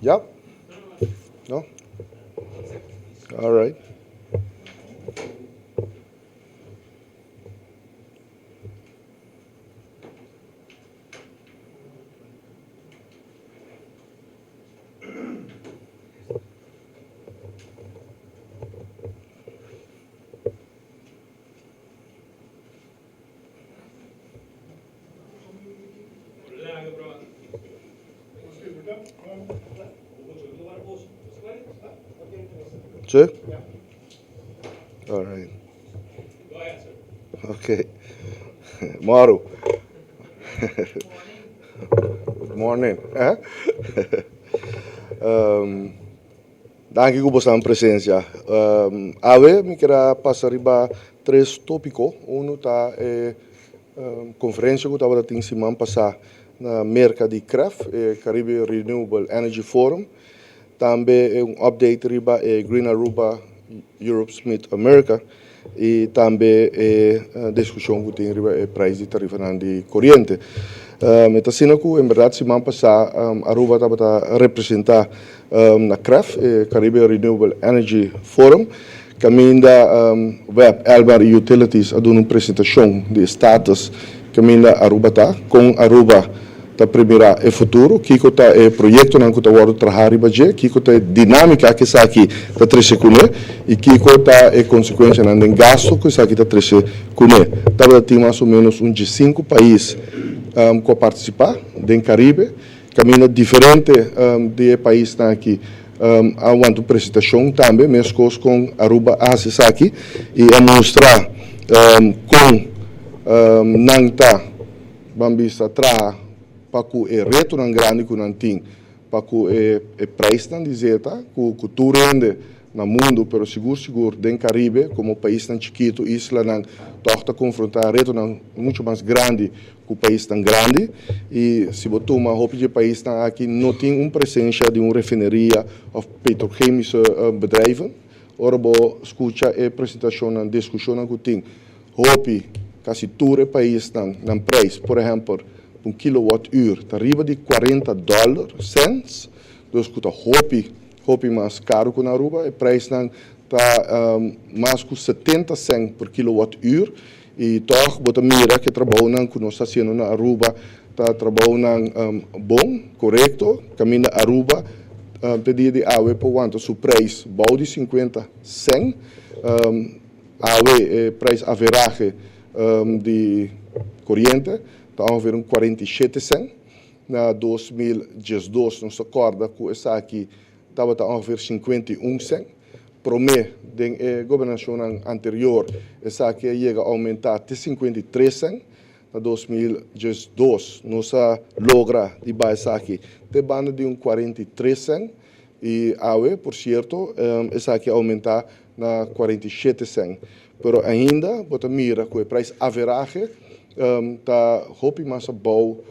Ya? No? All right. Sí? All right. Okay. Moro. Good morning. Danki ku boso presensia. Awe mi kier a pasa riba tres tópiko. Uno ta e konferensia ku tabata tin siman pasá na Merka di CREF, e Caribbean Renewable Energy Forum. Tambe un update riba e Green Aruba Europe Smith America i tambe e diskushon ku tin riba e prijs di tarifanan di koriente. E ta asina ku en bèrdat siman pasá Aruba tabata representá na CREF, e Caribbean Renewable Energy Forum, kaminda web, Elmar i Utilities a duna un presentashon di e status kaminda Aruba ta, kon Aruba ta premirá e futuro, kiko ta e proyektonan ku ta wòrdu trahá riba dje, kiko ta e dinámika ku esaki ta trese kuné i kiko ta e konsekuensianan den gastu ku esaki ta trese kuné. Tabata tin mas o ménos un diesinku pais ku a partisipá den Karibe, kaminda diferente di e paisnan aki a wanta un presentashon tambe, meskos kon Aruba a hasi esaki i a mustra kon nan ta. Ban bisa traha pa ku e retonan grandi ku nan tin pa ku e e prijsnan di zeta ku ku tur hende na mundu pero sigur sigur den Karibe komo paisnan chikitu islanan tòg ta konfrontá retonan muchu mas grandi ku paisnan grandi i si bo tuma hopi di e paisnan aki no tin un presensha di un refineria òf petrochemische bedrijven. Ora bo skucha e presentashonnan diskushonnan ku tin Hopi, kasi tur e paisnan, nan prijs, por ehempel, pa un kilowattuur ta riba di 40 dollar cents, dus ku ta hopi, hopi mas karu ku na Aruba. E prijsnan ta mas ku 70 cent per kilowattuur i tòg bo ta mira ku e trabounan ku nos ta hasiendo na Aruba ta trabounan bon, korekto, kaminda Aruba te dia di awe por wanta su prijs bou di 50 cent. Awe e prijs averahe di koriente ta ongeveer un 47 sèn. Na 2012 nos ta kòrda ku esaki tabata ongeveer 51 sèn. Promé den e gobernashonnan anterior esaki a yega oumentá te 53 sèn. Na 2012 nos a logra di baha esaki te banda di un 43 sèn i awe por sierto esaki a oumentá na 47 sèn. Pero ainda bo ta mira ku e prijs averahe ta hopi mas abou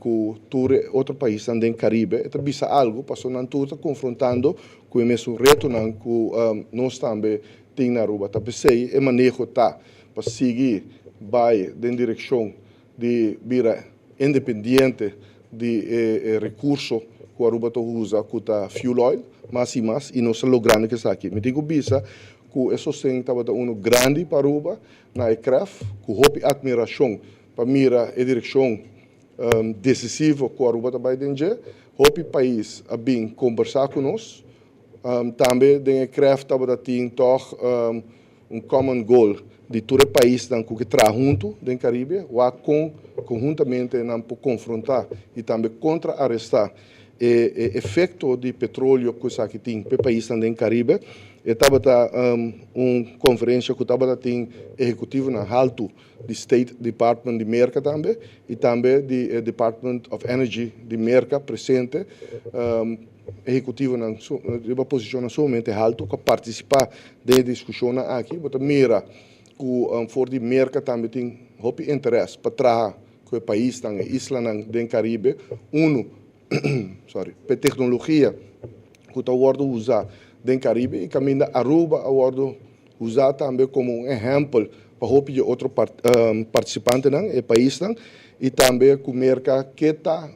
ku tur e otro paisnan den Karibe. E ta bisa algu pasobra nan tur ta konfrontando ku e mesun retonan ku nos tambe tin na Aruba. Ta p'esei e maneho ta pa sigui bai den direkshon di bira independiente di e rekurso ku Aruba ta usa ku ta fuel oil mas i mas i nos ta logrando ku esaki. Mi tin ku bisa ku e sosten tabata unu grandi pa Aruba na e CREF ku hopi atmirashon pa mira e direkshon desisivo ku Aruba ta bai den dje. Hopi pais a bin kombersá ku nos. Tambe den e CREF tabata tin tòg un common goal di tur e paisnan ku ke traha huntu den Karibe, wak kon konhuntamente nan por konfrontá i tambe kontra-arestá e e efekto di petroleo ku esaki tin pa e paisnan den Karibe. E tabata un konferensia ku tabata tin ehekutivonan haltu di State Department di Merka tambe i tambe di e Department of Energy di Merka presente. Ehekutivonan riba posishonnan sumamente haltu ku a partisipá den e diskushonnan aki. Bo ta mira ku for di Merka tambe tin hopi interes pa traha ku e paisnan, e islanan den Karibe. Unu, sorry, pa e teknologia ku ta wòrdu usá den Karibe i kaminda Aruba a wòrdu usá tambe komo un ehèmpel. pa hopi di otro partisipantenan, e paisnan, i tambe ku Merka ke ta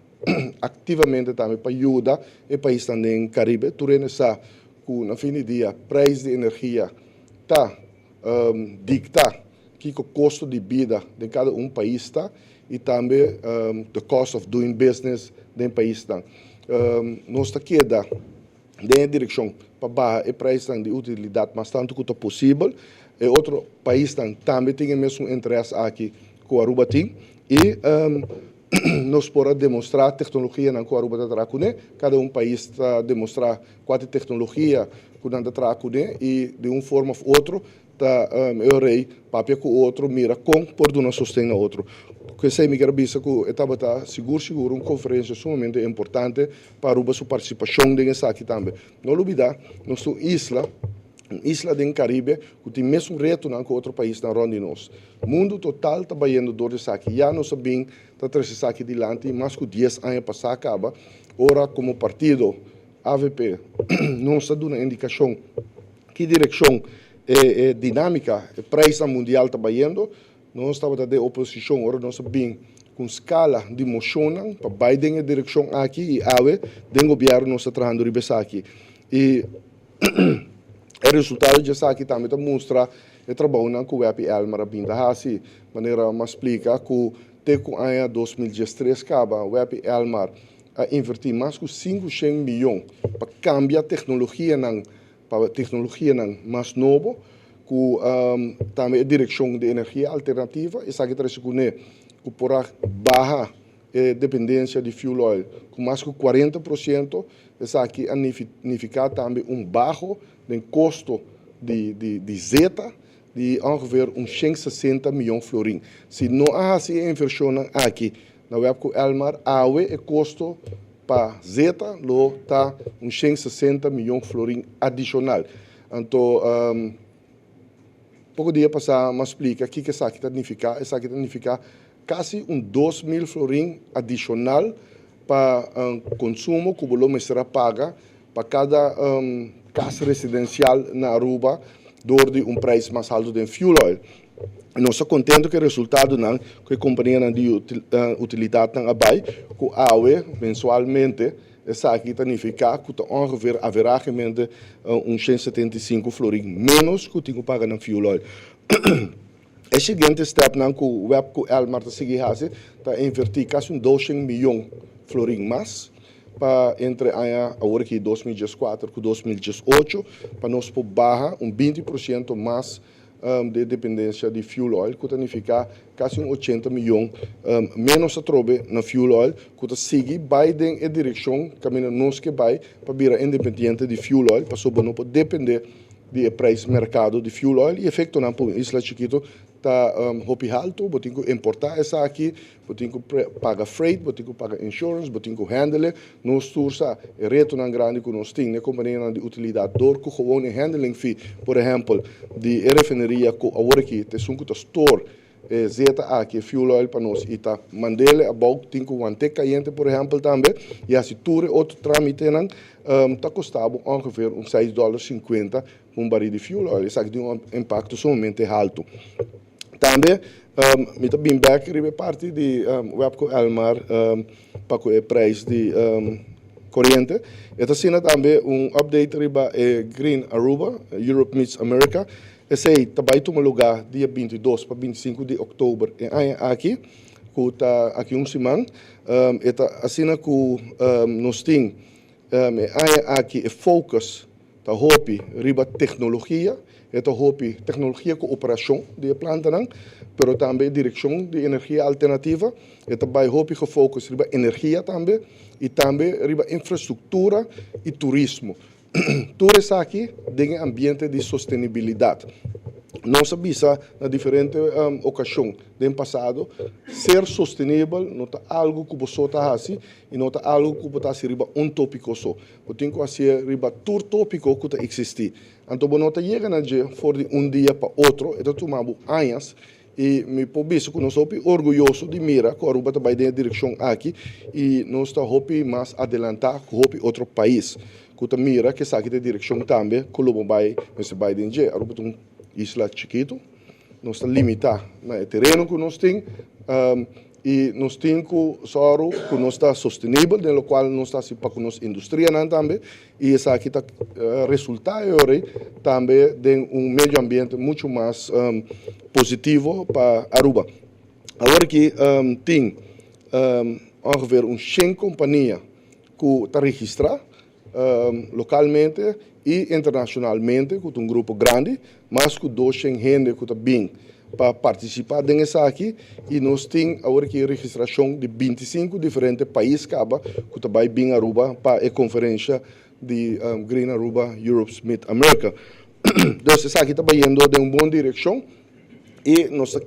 aktivamente tambe pa yuda e paisnan den Karibe. Tur hende sa ku na fin di dia preis di energia ta dikta kiko kosto di bida den kada un pais ta i tambe the cost of doing business den paisnan. Nos ta keda den e direkshon pa baha e preisnan di utilidat mas tantu ku ta posibel. E otro paisnan tambe tin e mesun interes aki ku Aruba tin i nos por a demostrá teknologianan ku Aruba ta traha kuné. Kada un pais ta demostrá kua ta e teknologia ku nan ta traha kuné i di un forma òf otro ta e orei papia ku otro mira kon por duna sosten na otro. Ku esei mi kier a bisa ku e tabata sigur sigur un konferensia sumamente importante pa Aruba su partisipashon den esaki tambe. No lubida nos ta un isla, un isla den Karibe ku tin mesun retonan ku otro paisnan rònt di nos. Mundu total ta bayendo dor di esaki. Ya nos a bin ta trese esaki dilanti mas ku dies aña pasá kaba ora komo partido avp nos a duna indikashon ki direkshon e dinámika, e preisnan mundial ta bayendo. Nos tabata den oposishon ora nos a bin ku un skala di moshonnan pa bai den e direkshon aki i awe den gobièrnu nos ta trahando riba esaki. I e resultado di esaki tambe ta mustra e trabounan ku web i Elmar a bin ta hasi. Manera mi a splika ku te ku aña 2013 kaba web i Elmar a invertí mas ku 500 miyon pa kambia teknologianan pa teknologianan mas nobo ku tambe e direkshon di energia alternativa. Esaki ta rese kuné ku por a baha e dependensia di fuel oil ku mas ku 40%. Esaki a nifiká tambe un baho den kosto di zeta di ongeveer un 160 miyon florin. Si no a hasi e invershonnan aki na web ku Elmar, awe e kosto pa zeta lo ta un 160 miyon florin adishonal. Anto poko dia pasá mi a splika kiko esaki ta nifiká. Esaki ta nifiká kasi un 2000 florin adishonal pa konsumo ku bo lo mester a paga pa kada kas residensial na Aruba dor di un preis mas haltu den fuel oil. Nos ta kontentu ku e resultadonan ku e kompanianan di utilidatnan a bai ku awe mensualmente. Esaki ta nifiká ku ta ongeveer averagemente un 175 florin ménos ku tin ku paga na fuel oil. E siguiente stèpnan ku web ku Elmar ta sigui hasi ta invertí kasi un 200 miyon florin mas pa entre aña awor aki 2014 ku 2018 pa nos por baha un 20% mas di e dependensia di fuel oil ku ta nifiká kasi un 80 miyon ménos atrobe na fuel oil ku ta sigui bai den e direkshon kaminda nos ke bai pa bira independiente di fuel oil pasobra bo no por dependé di e preis merkado di fuel oil i efektonan pa un isla chikitu ta hopi haltu. Bo tin ku importá esaki, bo tin ku paga freight, bo tin ku paga insurance, bo tin ku handle. Nos tur sa e retonan grandi ku nos tin na e kompanianan di utilidat dor ku gewoon e handling fee, por ehèmpel, di e refineria ku awor aki ta esun ku ta store e zeta aki, e fuel oil pa nos i ta mand'el abou, tin ku want'é kayente por ehèmpel tambe i hasi tur e otro tramitenan, ta kosta bo ongeveer un seis dòler sinkuenta pa un baril di fuel oil. Esaki tin un impakto sumamente haltu. Tambe mi ta bin bèk riba e parti di web ku Elmar pa ku e preis di koriente. E ta asina tambe un update riba e Green Aruba, Europe Meets America. Esei ta bai tuma lugá dia 22 pa 25 di òktober e aña aki, ku ta aki un siman. E ta asina ku nos tin e aña aki e focus ta hopi riba teknologia, e ta hopi teknologia ku operashon di e plantanan, pero tambe e direkshon di energia alternativa. E ta bai hopi gefocus riba energia tambe i tambe riba infrastruktura i turismo. Tur esaki den e ambiente di sostenibilidat. Nos a bisa na diferente okashon den pasado, ser sostenibel no ta algu ku bo so ta hasi i no ta algu ku bo ta hasi riba un tópiko so. Bo tin ku hasié riba tur tópiko ku ta eksistí. Anto bo no ta yega na dje for di un dia pa otro, e ta tuma bo añas. I mi por bisa ku nos ta hopi orguyoso di mira ku Aruba ta bai den e direkshon aki i nos ta hopi mas adelantá ku hopi otro pais ku ta mira ku esaki ta e direkshon tambe ku lo bo bai mester bai den dje. Aruba ta un isla chikitu. Nos ta limitá na e tereno ku nos tin i nos tin ku sòru ku nos ta sostenibel den lokual nos ta hasi pa ku nos industrianan tambe i esaki ta resultá e ora ei tambe den un medio ambiente muchu mas positivo pa Aruba. Awor aki tin ongeveer un shen kompania ku ta registrá lokalmente i internashonalmente ku ta un grupo grandi, mas ku 200 hende ku ta bin pa partisipá den esaki i nos tin awor aki registrashon di 25 diferente pais kaba ku ta bai bin Aruba pa e konferensha di Green Aruba Europe Meet America. Dus esaki ta bayendo den un bon direkshon i nos ta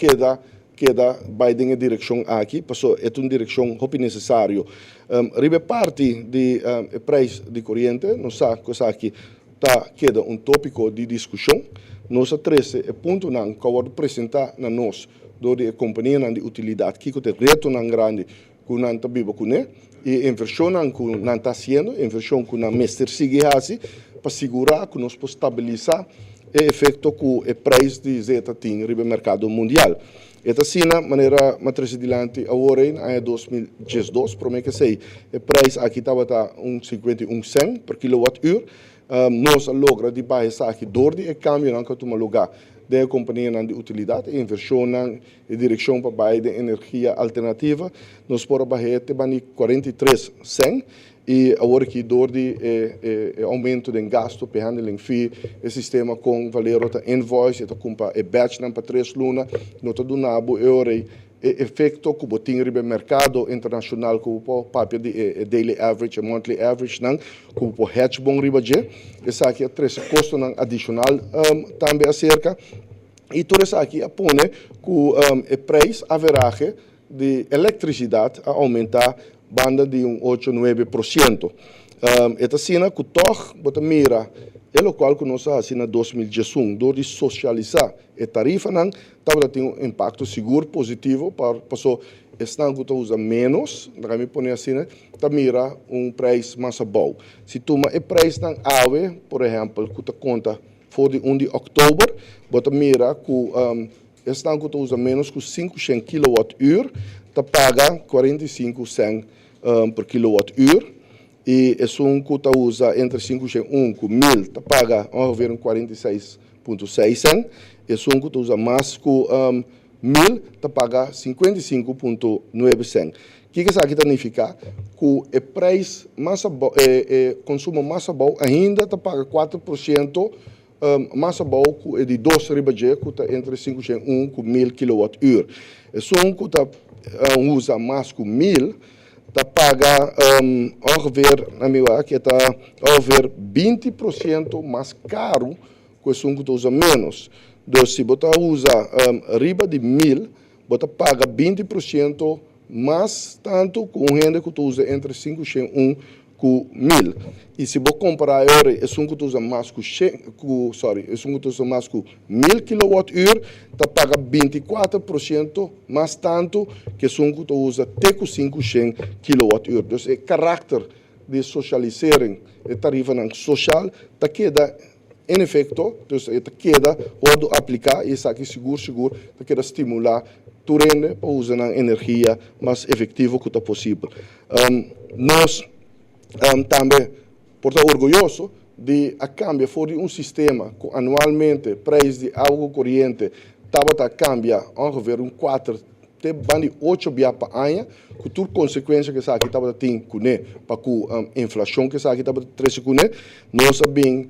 keda bai den e direkshon aki pasobra e ta un direkshon hopi nesesario. Riba e parti di e preis di koriente nos sa ku esaki ta keda un tópiko di diskushon. Nos a trese e puntonan ku a wòrdu presentá na nos dor di e kompanianan di utilidat kiko ta e retonan grandi ku nan ta biba kuné i e invershonnan ku nan ta hasiendo, e invershon ku nan mester sigui hasi pa sigurá ku nos por stabilisá e efekto ku e preis di zeta tin riba e merkado mundial. E ta asina manera mi a trese dilanti awor ei na aña 2012, promé ku esei e preis aki tabata un 51 sènt per kilowatùr. Nos a logra di baha esaki dor di e kambionan ku a tuma lugá den e kompanianan di utilidat, e invershonnan, E direkshon pa bai den energia alternativa nos por a bah'é te bani 43 sèn i awor aki dor di e oumento den gasto p'e handling fee, e sistema kon Valero ta invoice, e ta kumpra e batchnan pa 3 luna, no ta duna bo e ora ei e efekto ku bo tin riba e merkado internashonal ku bo por papia di e daily average, e monthly average nan ku bo por hedge bon riba dje. Esaki a trese kostonan adishonal tambe aserka. I tur esaki a pone ku e preis averahe di elektrisidat a oumentá banda di un ocho nuebe por siento. E ta asina ku tòg bo ta mira e lokual ku nos a hasi na 2011 dor di sosialisá e tarifanan tabata tin un impakto sigur positivo paso esnan ku ta usa ménos, laga mi pone asina, ta mira un preis mas abou. Si tuma e preisnan awe, por ehèmpel, ku ta konta For di 1 di òktober bo ta mira ku esnan ku ta usa ménos ku 500 kilowatùr ta paga 45 sènt per kilowatùr i esun ku ta usa entre 501 ku 1000 ta paga ongeveer un 46.6 sènt, esun ku ta usa mas ku 1000 ta paga 55.9 sènt. Kiko esaki ta nifiká? Ku e preis mas abou, e konsumo mas abou ainda ta paga 4% mas abou ku e di dos riba dje ku ta entre 501 ku 1000 kilowatùr. Esun ku ta usa mas ku 1000 ta paga ongeveer, na mi wak, e ta ongeveer 20% mas karu ku esun ku ta usa ménos. Dus si bo ta usa riba di 1000, bo ta paga 20% mas tantu ku un hende ku ta usa entre 501 ku 1000. I si bo kompará e ora esun ku ta usa mas ku shen ku sorry esun ku ta usa mas ku 1000 kilowatùr ta paga 24% mas tantu ku esun ku ta usa te ku 500 kilowatùr. Dus e karakter di sosialisering, e tarifanan sosial ta keda en efekto, dus e ta keda wòrdu apliká i esaki sigur sigur ta keda stimulá tur hende pa usa nan energia mas efektivo ku ta posibel. Nos tambe por ta orguyoso di a kambia for di un sistema ku anualmente preis di awa ku koriente tabata kambia ongeveer un kuater te banda di ocho bia pa aña, ku tur konsekuensia ku esaki tabata tin kuné pa ku inflashon ku esaki tabata trese kuné. Nos a bin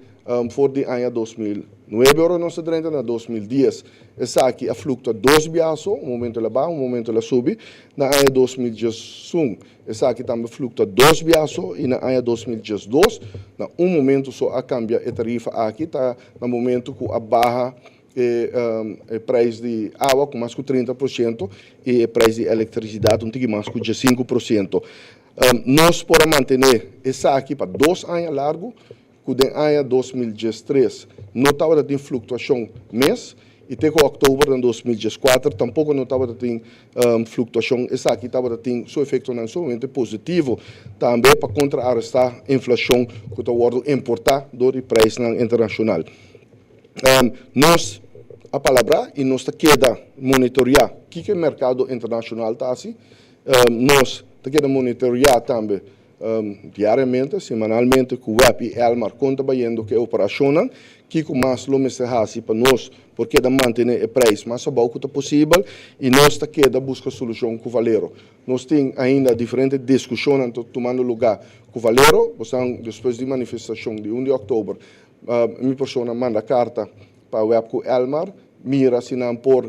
for di aña 2009 ora nos a drenta na 2010 esaki a fluktua dos bia so, un momento el a baha, un momento el a subi. Na aña 2011 esaki tambe fluktua dos bia so i na aña 2012 na un momento so a kambia e tarifa aki, ta na momento ku a baha e prijs di awa ku mas ku 30% i e prijs di elektrisidat un tiki mas ku 15%. Nos por a mantené esaki pa 2 aña largu, ku den aña 2013 no tabata tin fluktuashon mes i te ku òktober den 2014 tampoko no tabata tin fluktuashon. Esaki tabata tin su efektonan sumamente positivo tambe pa kontraarestá inflashon ku ta wòrdu importá dor di prijsnan internashonal. Nos a palabrá i nos ta keda monitoriá kiko e merkado internashonal ta hasi. Nos ta keda monitoriá tambe diariamente, semanalmente ku web i Elmar kon ta bayendo ku e operashonnan, kiko mas lo mester hasi pa nos por keda mantené e preis mas abou ku ta posibel i nos ta keda buska solushon ku Valero. Nos tin ainda diferente diskushonnan ta tumando lugá ku Valero. Bo sa despues di manifestashon di un di òktober mi persona manda karta pa web ku Elmar mira si nan por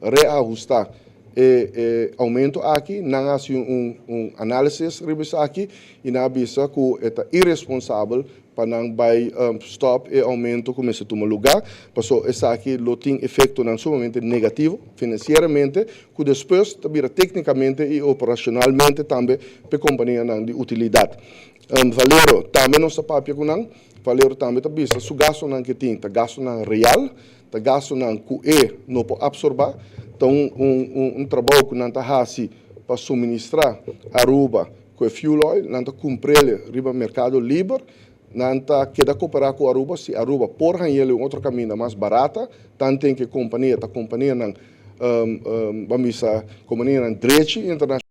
reahustá e e oumento aki. Nan a hasi un un análisis riba esaki i nan a bisa ku e ta iresponsabel pa nan bai stòp e oumento ku mester tuma lugá, pasobra esaki lo tin efektonan sumamente negativo finansieramente ku despues ta bira téknikamente i operashonalmente tambe pa e kompanianan di utilidat. Valero tambe nos ta papia ku nan. Valero tambe ta bisa su gastonan ke tin ta gastonan real, ta gastonan ku e no por absorba, ta un un un trabou ku nan ta hasi pa suministra Aruba ku e fuel oil, nan ta kumprele riba merkado liber, nan ta keda kopera ku Aruba, si Aruba por hañele un otro kaminda mas barata, tanten ke kompania ta kompanianan ban bisa kompanianan drechi internashonal.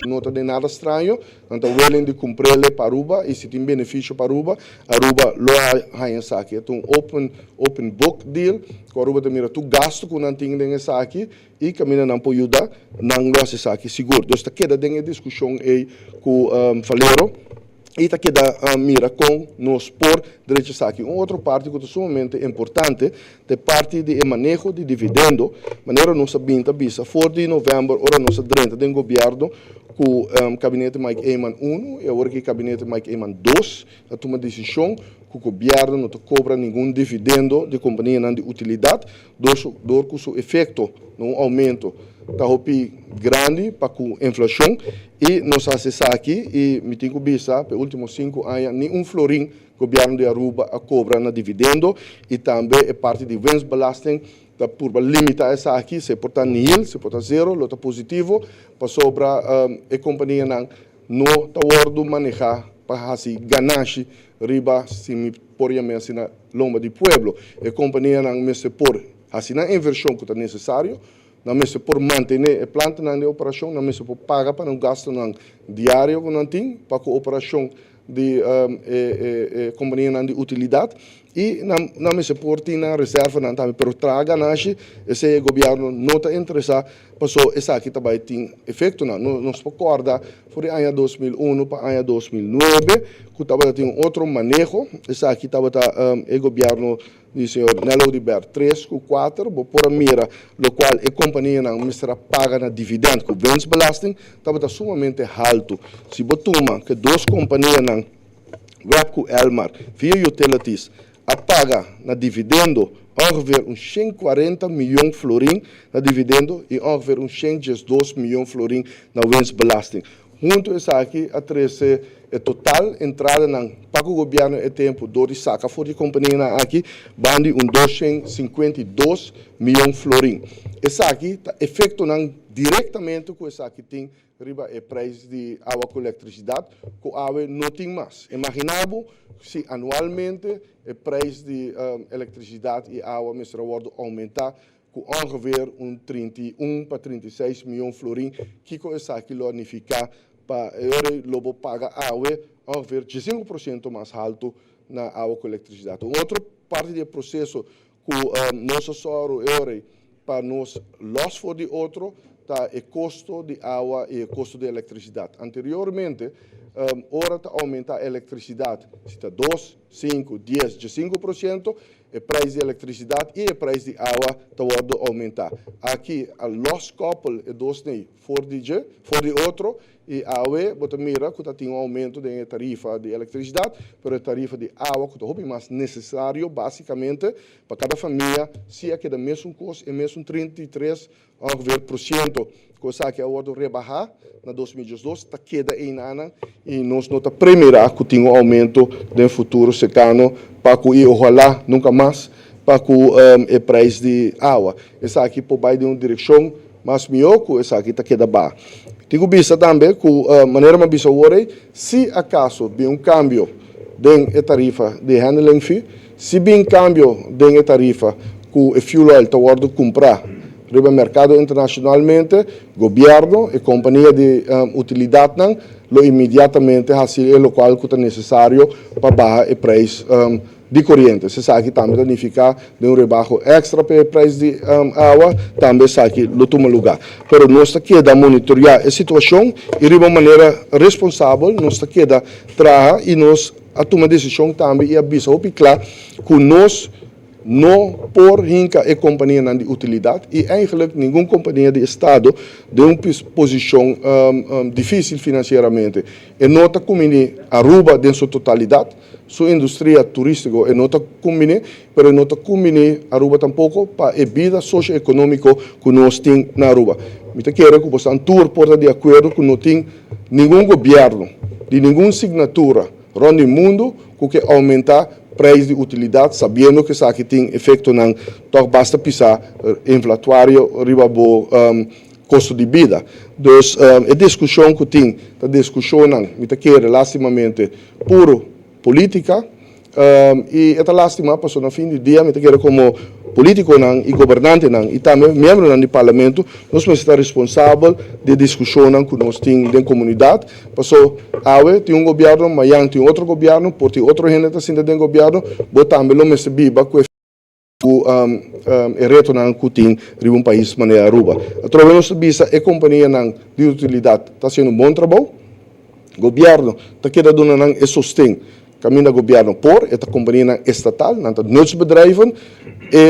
No ta den nada straño, nan ta willing di kumprele pa Aruba y si tin beneficio pa Aruba, Aruba lo haña esaki. E ta un open open book deal ku Aruba ta mira tur gasto ku nan tin den esaki y kaminda nan por yuda, nan lo hasi esaki sigur. Dus ta keda den e diskushon ey ku Valero y ta keda mira kon nos por drecha esaki. Un otro parti ku ta sumamente importante Ta e parti di e maneho di dividendo, manera nos a bin ta bisa for di november ora nos a drenta den gobierno cu Gabinete Mike Eman uno y awor aki Gabinete Mike Eman dos a tuma decision cu gobierno no ta cobra ningun dividendo di companianan di utilidad dor cu su efecto na un aumento ta hopi grandi pa cu inflacion y nos a haci esaki y mi tin cu bisa pa e ultimo 5 aña ni un florin Gobierno di Aruba a cobra na dividendo y tambe e parti di winstbelasting ta purba limita esaki, si e por ta nihil, si por ta zero, lo ta positivo, pasobra e companianan no ta wordo maneha pa haci ganashi riba, si mi por yama asina, lomba di pueblo. E companianan mester por haci nan inversion cu ta necesario, nan mester por mantene e plantanan di operacion, nan mester por paga pa nan gastonan diario cu nan tin pa cu operacion di e kompanianan di utilidat i nan nan mester por tin nan reservanan tambe pero traha ganashi esei e gobièrnu no ta interesá paso esaki ta bai tin efektonan. Nos por kòrda for di aña 2001 pa aña 2009 ku tabata tin un otro maneho, esaki tabata e gobièrnu di señor Nel Oduber tres ku kuater bo por a mira lokual e kompanianan mester a paga na dividend ku winstbelasting tabata sumamente haltu. Si bo tuma ku e dos kompanianan web ku Elmar via Utilities a paga na dividendo ongeveer un 140 miyon florin na dividendo i ongeveer un 112 miyon florin na winstbelasting. Huntu esaki a trese e total entradanan pa ku gobièrnu e tempu dor di saka for di kompanianan aki ban di un 252 miyon florin. Esaki ta efektonan direktamente ku esaki tin riba e preis di awa ku elektrisidat ku awe no tin mas. Imaginá bo si anualmente e preis di elektrisidat i awa mester a wòrdu oumentá ku ongeveer un 31 pa 36 miyon florin, kiko esaki lo a nifiká pa e ora ei lo bo paga awe ongeveer 15% mas haltu na awa ku elektrisidat. Un otro parti di e proseso ku nos a sòru e ora ei pa nos lòs for di otro ta e kosto di awa i e kosto di elektrisidat. Anteriormente ora ta oumentá elektrisidat si ta 2, 5, 10, 15%, e prijs di elektrisidat i e prijs di awa ta wòrdu oumentá. Aki a loskoppel e dos nei for di dje, for di otro, i awe bo ta mira ku ta tin un oumento den e tarifa di elektrisidat, pero e tarifa di awa ku ta hopi mas nesesario básikamente pa kada famia si a keda mesun kos, e mesun 33 ongeveer porsiento ku esaki a wòrdu rebahá na 2012 ta keda einanan i nos no ta premirá ku tin un oumento den futuro serkano pa ku i ohalá nunka mas pa ku e preis di awa. Esaki por bai den un direkshon mas mihó ku esaki ta keda baha. Tin ku bisa tambe ku manera mi a bisa awor ei, si akaso bin un kambio den e tarifa di handling fee, si bin kambio den e tarifa ku e fuel oil ta wòrdu kumprá riba merkado internashonalmente, gobièrnu, e kompania di utilidatnan lo inmediatamente hasi e lokual ku ta nesesario pa baha e preis di koriente. Si esaki tambe ta nifiká den un rebaho èkstra pa e preis di awa, tambe esaki lo tuma lugá. Pero nos ta keda monitoriá e situashon i riba un manera responsabel nos ta keda traha i nos a tuma desishon tambe i a bisa hopi kla ku nos No por hinka e kompanianan di utilidat i eigenlik ningun kompania di estado den un posishon difísil finansieramente. E no ta kumbiní Aruba den su totalidat, su industria turístiko e no ta kumbiní, pero e no ta kumbiní Aruba tampoko pa e bida sosio-ekonómiko ku nos tin na Aruba. Mi ta kere ku bosan tur por ta di akuerdo ku no tin ningun gobièrnu di ningun signatura rònt di mundu ku ke oumentá preis di utilidat sabiendo ku esaki tin efektonan tòg basta pisá inflatuario riba bo kosto di bida. Dus e diskushon ku tin ta diskushonnan, mi ta kere lastimamente, puru polítika. I e ta lastima pasobra na fin di dia mi ta kere komo politikonan i gobernantenan i tambe miembronan di parlamento nos mester ta responsabel di e diskushonnan ku nos tin den komunidat. Paso awe tin un gobièrnu, mayan tin otro gobièrnu, por tin otro hende ta sinta den gobièrnu, bo tambe lo mester biba ku e ku e retonan ku tin riba un pais manera Aruba. Atrobe nos ta bisa e kompanianan di utilidat ta hasiendo un bon trabou, gobièrnu ta keda duna nan e sosten kaminda gobièrnu por, e ta kompanianan estatal, nan ta nutsbedrijven, e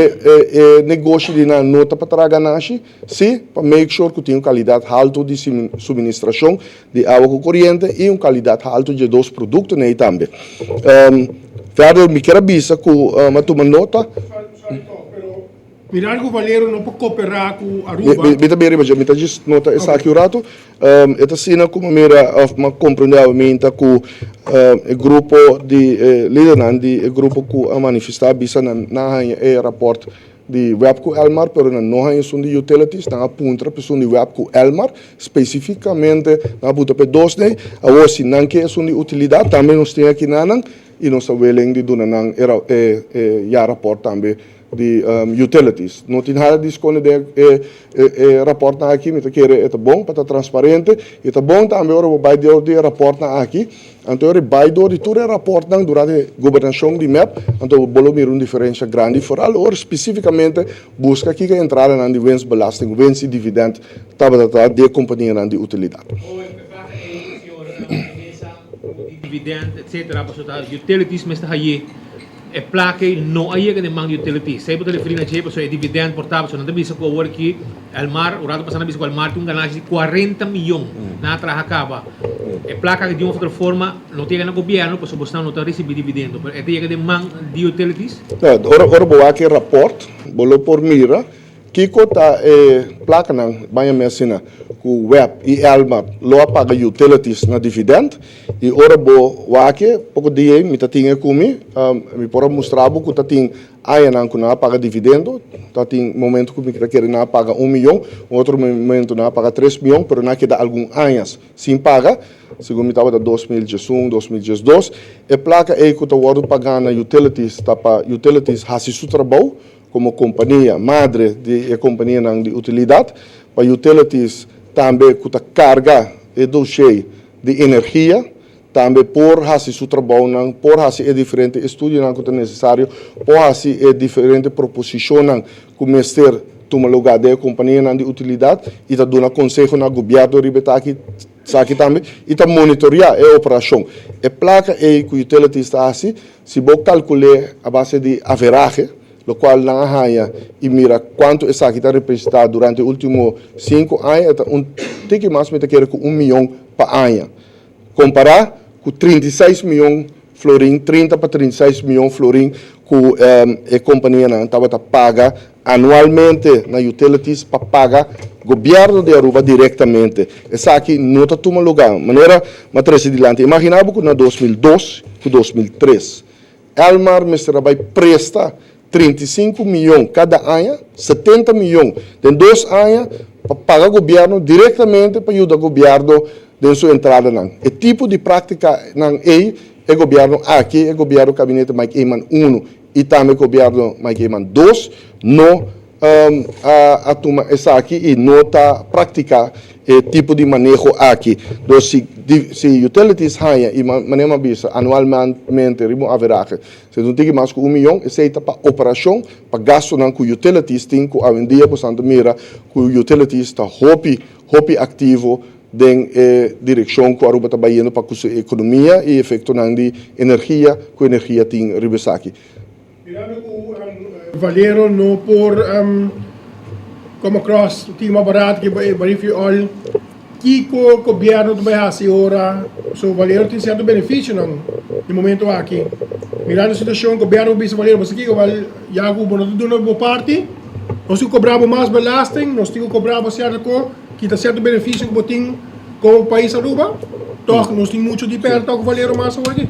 e negoshi di nan no ta pa traha ganashi, si pa make sure ku tin un kalidat haltu di suministrashon di awa ku koriente i un kalidat haltu dje dos produktonan ei tambe. Verder mi kier a bisa ku mi a tuma nota. Sorry toch, pero mirar ku Valero no por koperá ku Aruba. Mi ta bin riba dje, mi ta djis nota esaki un ratu. E ta asina ku mi a mira òf mi a komprendé awe minta ku e grupo di e lidernan di e grupo ku a manifestá a bisa nan nan a haña e rapòrt di web ku Elmar, pero nan no haña esun di utilities, nan a puntra pa esun di web ku Elmar, spesifikamente nan a buta pa e dos nei. Awor si nan ke esun di utilidat tambe nos tin aki nanan i nos ta willing di duna nan e e ya rapòrt tambe di utilities. No tin nada di skonde den e e rapòrtnan aki, mi ta kere e ta bon pa ta transparente i ta bon tambe ora bo bai dor di e rapòrtnan aki. Anto e bai dor di tur e raportnan durante gobernashon di mep, anto bo lo mira un diferensha grandi. Foral ora spesifikamente buska kiko e entradanan di winstbelasting, winst i dividend tabata ta di e kompanianan di utilidat. Oe pe plaka ei señor Mesa ku di dividend etcetera pasobra ta utilities mester haye e plaka ei no a yega den man di utilities. Esei bo ta referi na dje pasobra e dividend por ta pasobra nan ta bisa ku awor aki Elmar un rato pasa nan a bisa ku Elmar tin un ganashi di 40 miyon nan a traha kaba. E plaka aki di un of otro forma no ta yega na gobierno pasobra bosnan no ta risibi dividendo pero e ta yega den man di utilities. Ora ora bo wak e raport bo lo por mira Kiko ta e plakanan baña mi asina ku web i Elmar lo a paga utilities na dividend i ora bo wak e poko dia ei mi ta tin e ku mi, mi por a mustra bo ku ta tin añanan ku nan a paga dividendo, ta tin momento ku mi ta kere nan a paga un miyon, un otro momento nan a paga tres miyon pero nan a keda algun añas sin paga, segun mi tabata 2011, 2012. E plaka ei ku ta wòrdu pagá na utilities ta pa utilities hasi su trabou komo kompania madre di e kompanianan di utilidat, pa utilities tambe ku ta karga e doshé di energia tambe por hasi su trabounan, por hasi e diferente estudionan ku ta nesesario, por hasi e diferente proposishonnan ku mester tuma lugá den e kompanianan di utilidat i ta duna konseho na gobièrnu riba e taki. Esaki tambe i ta monitoreá e operashon. E plaka ei ku utilities ta hasi, si bo kalkul'é a base di averahe, lokual nan a haña i mira kuantu esaki ta representá durante e último sinku aña, e ta un tiki mas mi ta kere ku un mion pa aña. Kompará ku 36 mion florin, 30 pa 36 mion florin ku e kompanianan tabata paga anualmente na utilities pa paga gobièrnu di Aruba direktamente. Esaki no ta tuma lugá. Manera mi a trese dilanti, imaginá bo ku na 2002 ku 2003 Elmar mester a bai presta 35 mion kada aña, 70 mion den dos aña pa paga gobièrnu direktamente pa yuda gobièrnu den su entradanan. E tipo di práktikanan ei e gobièrnu aki, e gobièrnu Kabinete Mike Eman I. i tambe gobièrnu Mike Eman dos no a tuma esaki i no ta praktiká e tipo di maneho aki. Dus si si utilities haña i manera mi a bisa anualmente riba un averahe si no tiki mas ku un miyon esei ta pa operashon pa gastunan ku utilities tin ku awendia bo san ta mira ku utilities ta hopi hopi aktivo den e direkshon ku Aruba ta bayendo pa ku su ekonomia i efektonan di energia ku energia tin riba esaki. Mirando ku Valero no por come across tin mas barato ke e baril fi oil, kiko gobierno ta bai hasi ora? So Valero tin sierto beneficionan di momento aki. Mirando e situacion gobierno por bisa Valero bo sa kiko bal ya ku bo no ta duna bo parti nos tin ku kobra bo mas belasting, nos tin ku kobra bo sierto ko. Kita sierto beneficio ku bo tin komo pais Aruba, tòg nos tin mucho di pèrdè tòg ku Valero mas awor aki.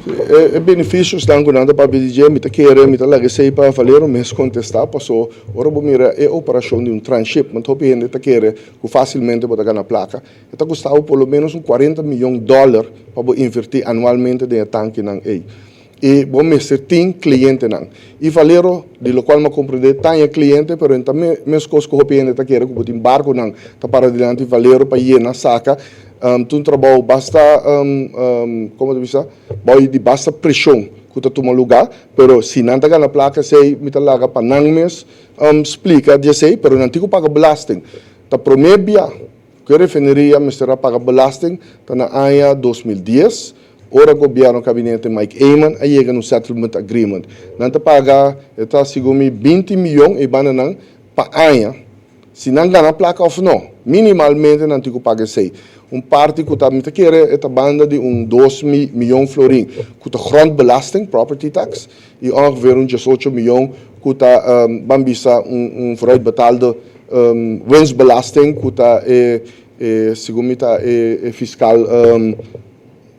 E beneficiosnan ku nan ta papia di dje, mi ta kere, mi ta laga esei pa Valero mes kontestá, paso ora bo mira e operashon di un transhipment, hopi hende ta kere ku fásilmente bo ta gana plaka. E ta kosta bo por lo ménos un kuarenta miyon dòler pa bo invertí anualmente den e tankinan ei. I bo mester tin clientenan. I Valero, di locual mi a comprende, ta e cliente, pero en ta mescos cu hopi hende ta kere cu bo tin barconan ta para dilanti Valero pa yena, saca. Ta un trabou basta, como ta bisa, bao di basta presion cu ta tuma lugar, pero si nan ta gana placa esey mi ta laga pa nan mes splica di esey, pero nan tin cu paga belasting. Ta prome bia cu e refineria mester a paga belasting ta na aña 2010, Ora gobierno kabinete Mike Eman a yega na un settlement agreement, nan ta paga, e ta segun mi, 20 miyon e bandanan pa aña, si nan gana plaka of no. Minimalmente nan tin ku paga esei. Un parti ku ta, mi ta kere e ta banda di un 2 miyon florin ku ta grondbelasting, property tax, i ongeveer un 18 miyon ku ta, ban bisa, un vooruitbetaalde winstbelasting ku ta e, segun mi ta e fiskal,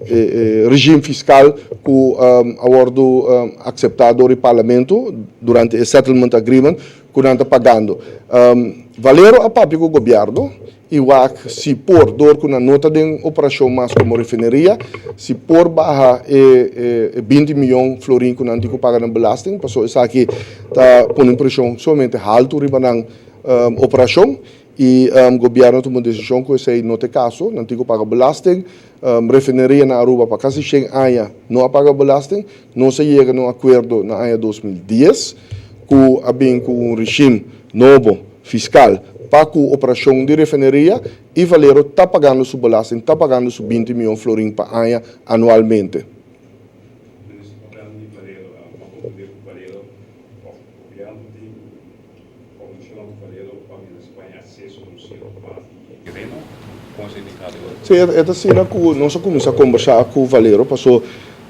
E regime fiscal cu a wordo acepta door di Parlamento durante e settlement agreement cu nan ta pagando. Valero a papia cu gobierno y wak si por, door cu nan no ta den operacion mas como refineria, si por baha e 20 miyon florin cu nan tin cu paga na belasting, pasobra esaki ta pone un presion sumamente halto riba nan operacion. Y gobierno a tuma un decision cu esey no ta e caso, nan tin cu paga belasting. Refineria na Aruba pa casi shen aña no a paga belasting. Nos a yega na un acuerdo na aña 2010 cu a bin cu un regime nobo fiscal pa cu operacion di refineria y Valero ta pagando su belasting, ta pagando su 20 miyon florin pa aña anualmente. Minister, papiando di Valero, pa comprende cu Valero of gobierno tin Sí, e ta asina ku nos a kuminsá kombersá ku Valero paso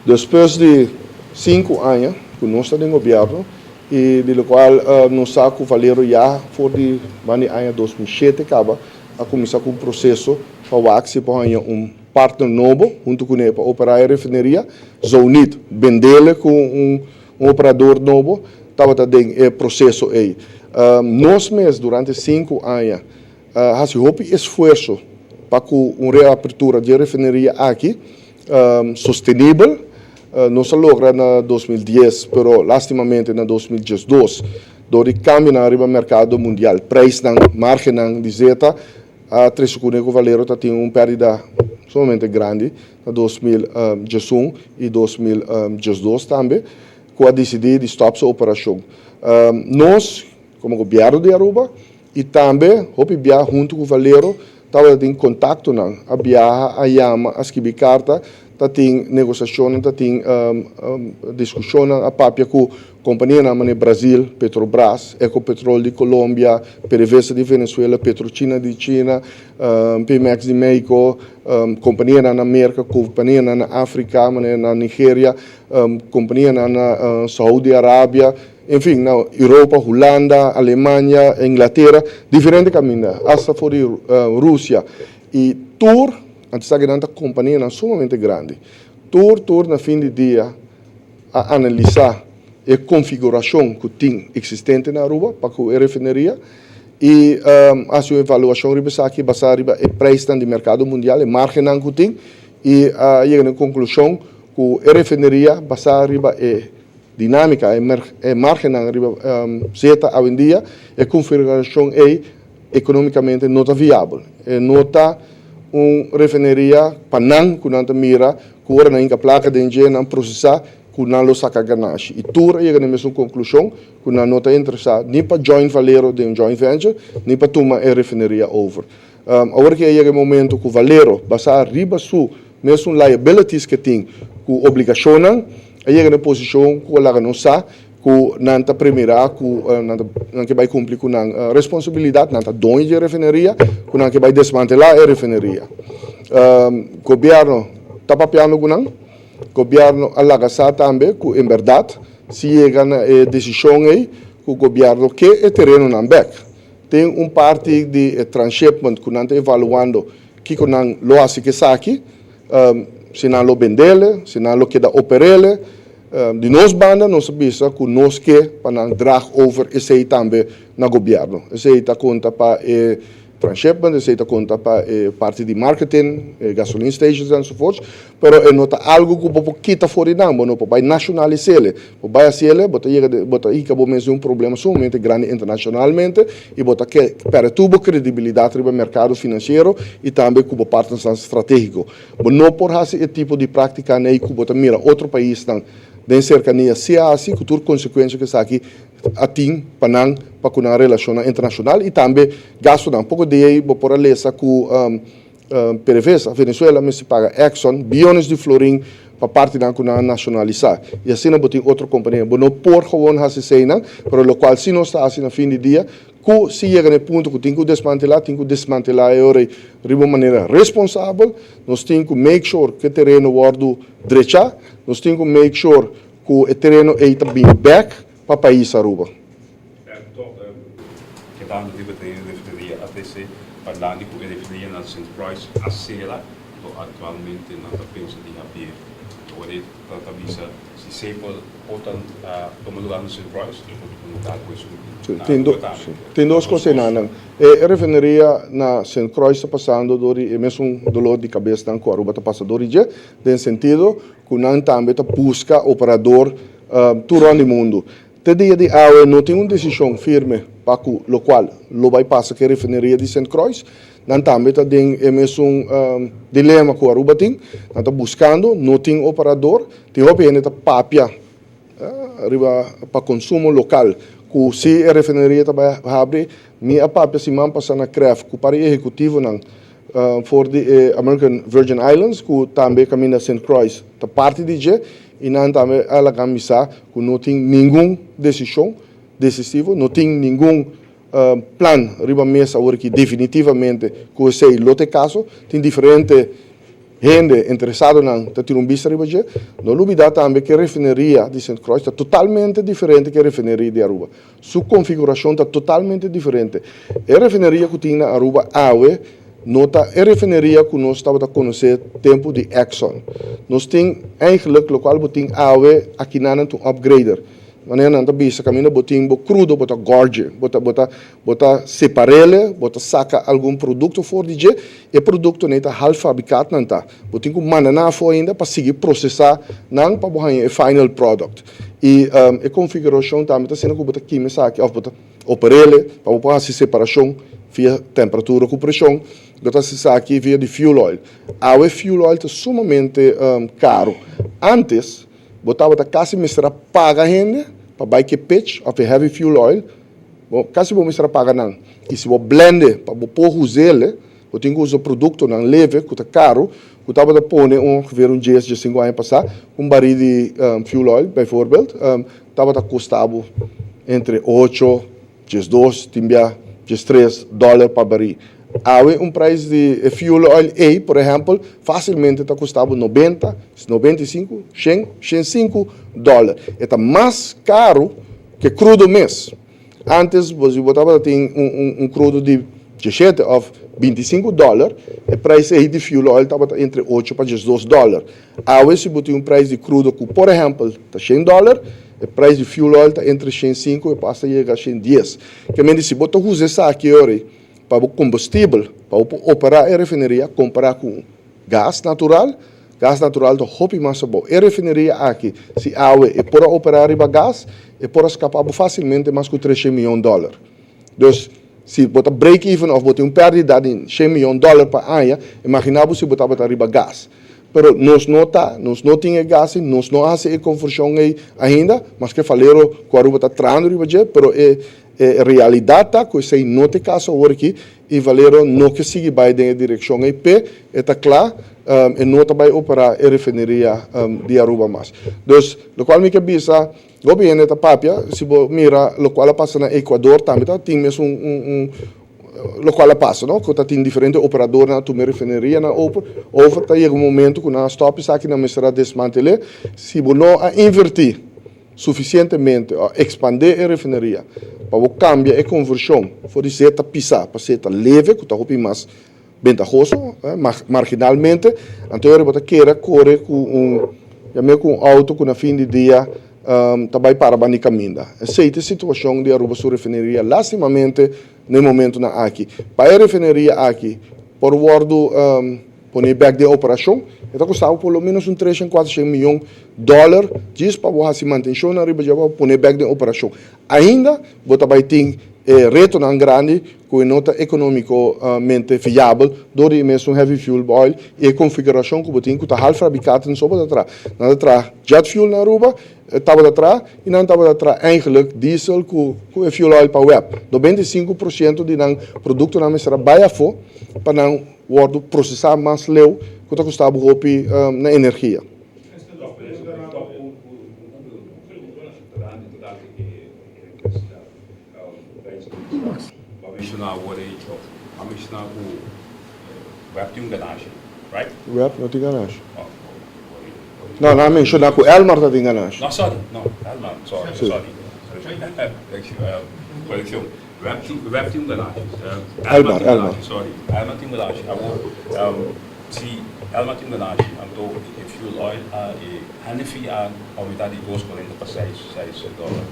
despues di sinku aña ku nos ta den gobièrnu i di lokual nos sa ku Valero ya for di banda di aña 2007 kaba a kuminsá ku un proseso pa wak si por haña un partner nobo huntu kuné pa operá e refineria, Zonit bendele ku un Un operador nobo tabata den e proseso ei. Nos mes durante 5 aña a hasi hopi esfuerso pa ku un reapertura di e refineria aki sostenibel. Nos a logra na 2010, pero lastimamente na 2012 dor di kambionan riba merkado mundial, preisnan, margennan di zeta a trese kuné ku Valero ta tin un pèrdida sumamente grandi. Na 2011 i 2012 tambe ku a disidí di stòp su operashon. Nos komo gobièrnu di Aruba i tambe hopi bia huntu ku Valero tabata tin kontaktonan, a biaha, a yama, a skibi karta, ta tin negosiashonnan, ta tin diskushonnan, a papia ku Kompanianan manera Brazil, Petrobras, Ecopetrol di Colombia, PDVSA di Venezuela, Petrochina di China, Pemex di Mexico, kompanianan na Merka, kompanianan na Afrika manera na Nigeria, kompanianan na Saudi Arabia, en fin, na Europa, Hulanda, Alemania, Inglatera, diferente kaminda, asta for di Rusia. I tur, antes aki nan ta kompanianan sumamente grandi. Tur, tur na fin di dia a analisá e konfigurashon ku tin eksistente na Aruba pa ku e refineria i hasi un evaluashon riba esaki basá riba e preisnan di merkado mundial, e margennan ku tin i a yega na e konklushon ku e refineria basá riba e. dinámika e margennan riba zeta awendia, e konfigurashon ei ekonómikamente no ta viabel. E no ta un refineria pa nan ku nan ta mira ku ora nan hinka plaka den dje nan prosesá ku nan lo saka ganashi. I tur a yega na e mesun konklushon ku nan no ta interesá ni pa join Valero den un joint venture ni pa tuma e refineria over. Awor ki a yega e momento ku Valero, basá riba su mesun liabilities ku e tin ku obligashonnan, a yega na e posishon ku a laga nos sa ku nan ta premirá ku nan ta nan ke bai kumpli ku nan responsabilidat, nan ta doño di e refineria, ku nan ke bai desmantelá e refineria. Gobièrnu ta papiando ku nan, gobièrnu a laga sa tambe ku en bèrdat si yega na e desishon ei ku gobièrnu ke e terenonan bèk. Tin un parti di e transshipment ku nan ta evaluando kiko nan lo hasi ku esaki, si nan lo bendele, si nan lo keda operele. Di nos banda nos a bisa ku nos ke pa nan draag over esei tambe na gobièrnu. Esei ta konta pa e transshipment, esei ta konta pa e parti di marketing, e gasoline stations enzovoorts, pero e no ta algu ku bo por kita for di nan, bo no por bai nashonalis'ele. Bo bai hasiele, bo ta yega den, bo ta hika bo mes den un problema sumamente grandi internashonalmente i bo ta ke pèrdè tur bo kredibilidat riba merkado finansiero i tambe ku bo partnersnan stratégiko. Bo no por hasi e tipo di práktikanan ei ku bo ta mira otro paisnan den serkania si a hasi ku tur konsekuensia ku esaki a tin pa nan pa ku nan relashonnan internashonal i tambe gastunan. Poko di ei bo por a lesa ku PDVSA, Venezuela mester paga Exxon biyones di florin pa partinan ku nan a nashonalisá. I asina bo tin otro kompania. Bo no por gewon hasi eseinan, pero lokual si nos ta hasi na fin di dia, ku si yega na e punto ku tin ku desmantelá, tin ku desmantelá e ora ei riba un manera responsabel. Nos tin ku make sure ku e tereno wòrdu drechá. Nos tin ku make sure ku e tereno ei ta bini bèk pa pais Aruba. Kedando riba e refineria ATC, parlandi ku e refineria na Sint Croix a sera, to aktualmente nan ta pensa di habié. Ora e ta ta bisa si Sepol por ta tuma lugar na Sint Croix, e por tuma lugar ku esun na Aruba tambe. Tin dos kos einan. E refineria na Sint Croix ta pasando dor di e mesun dolor di kabesnan ku Aruba ta pasa dor di dje, den sentido ku nan tambe ta buska operador tur rònt di mundu. Te dia di awe no tin un desishon firme pa ku lokual lo bai pasa ku e refineria di Sint Croix. Nan tambe ta den e mesun dilema ku Aruba tin. Nan ta buskando, no tin operador. Tin hopi hende ta papia riba pa konsumo lokal ku si e refineria ta bai habri. Mi a papia siman pasa na Cref ku par di ehekutivonan for di e American Virgin Islands ku tambe kaminda Sint Croix ta parti di dje i nan tambe a laga mi sa ku no tin ningun desishon desisivo, no tin ningun plan riba mesa awor aki definitivamente ku esei lo ta e kaso. Tin diferente hende interesadonan ta tira un bista riba dje. No lubida tambe ku e refineria di Sint Croix ta totalmente diferente ku e refineria di Aruba. Su konfigurashon ta totalmente diferente. E refineria ku tin na Aruba awe no ta e refineria ku nos tabata konosé tempu di Exxon. Nos tin eigenlijk lokual bo tin awe akinanan ta un upgrader. Manera nan ta bisa kaminda bo tin bo krudo bo ta gorge, bo ta bo ta bo ta separ'ele, bo ta saka algun produkto for di dje. E produktonan ei ta halffabrikaat nan ta. Bo tin ku manda nan afó ainda pa sigui prosesá nan pa bo haña e final product. I e konfigurashon tambe ta asina ku bo ta kima esaki òf bo ta oper'ele pa bo por hasi separashon via temperatura ku preshon. Bo ta hasi esaki via di fuel oil. Awe fuel oil ta sumamente karu. Ántes bo tabata kasi mester a paga hende pa bai ku e pitch òf e heavy fuel oil. Bo kasi bo mester a paga nan. I si bo blende pa bo por us'ele, Bo tin ku usa produktonan leve ku ta karu, ku tabata pone ongeveer un dies, diesinku aña pasá, un barí di fuel oil bijvoorbeeld, tabata kosta bo entre ocho, diesdos, tin bia diestres dòler pa barí. Awe un prijs di e fuel oil ei, por ehèmpel, fásilmente ta kosta bo nobenta, 95, shen, 105 dòler. E ta mas karu ke krudo mes. Antes bo si bo tabata tin un crudo di diesshete of 25 dollar, e prijs ei di fuel oil tabata entre ocho pa 12 dollar. Awe si bo tin un prijs di crudo cu por ehempel ta shen dollar, e prijs di fuel oil ta entre 105 e por hasta yega 110. Kemende si bo ta usa esaki ora pa bo combustibel, pa bo por opera e refineria compara cu gas natural. Gas natural ta hopi mas abou. E refineria aki, si awe e por a operá riba gas, e por a skapa bo fásilmente mas ku 300 mion dòler. Dus, si bo ta break even òf bo tin un pèrdida di shen mion dòler pa aña, imaginá bo si bo tabata riba gas. Pero nos no ta, nos no tin e gas ei, nos no a hasi e konvershon ei ainda, maske Valero ku Aruba ta trahando riba dje, pero e e realidat ta ku esei no ta e kaso awor aki i Valero no ke sigui bai den e direkshon ei p'e e ta kla, e no ta bai operá e refineria di Aruba mas. Dus, lokual mi ke bisa, hopi hende ta papia, si bo mira lokual a pasa na Ecuador tambe ta tin mes un un lokual a pasa no, ku ta tin diferente operadornan a tuma e refinerianan oper, over, ta yega un momento ku nan a stòp esaki, nan mester a desmantel'é. Si bo no a invertí sufisientemente o ekspandé e refineria pa bo kambia e konvershon for di zeta pisá pa zeta leve ku ta hopi mas bentahoso, marginalmente, anto ora bo ta kere kore ku un, yam'é ku un outo ku na fin di dia ta bai para banda di kaminda. Esei ta e situashon di Aruba su refineria lastimamente na e momentunan aki. Pa e refineria aki por wòrdu pone bèk den operashon, e ta kostabo por lo ménos un treshen, kuatershen miyon dòler djis pa bo hasi mantenshonnan riba dje pa bo pone bèk den operashon. Ainda bo ta bai tin e retonan grandi ku e no ta ekonómikomente viabel dor di e mesun heavy fuel oil i e konfigurashon ku bo tin ku ta halffabrikaten so bo ta traha. Nan ta traha jet fuel na Aruba, tabata traha, i nan tabata traha eigenlik diesel ku ku e fuel oil pa web. 95% di nan produktonan mester a bai afó pa nan wòrdu prosesá mas leu ku ta kosta bo hopi na energia. Bo a menshoná awor ei, of a menshoná ku web tin un ganashi, right? Web no tin ganashi. No, nan a menshoná ku Elmar ta tin ganashi. No, sorry, no, Elmar, sorry, sorry. Korekshon, web tin, web tin un ganashi. Elmar, tin Elmar. Sorry, Elmar tin un ganashi. Awor, si Elmar tin un ganashi, anto e fuel oil a, e Hennessy a oumentá di 2,40 pa 6, 6 dòler.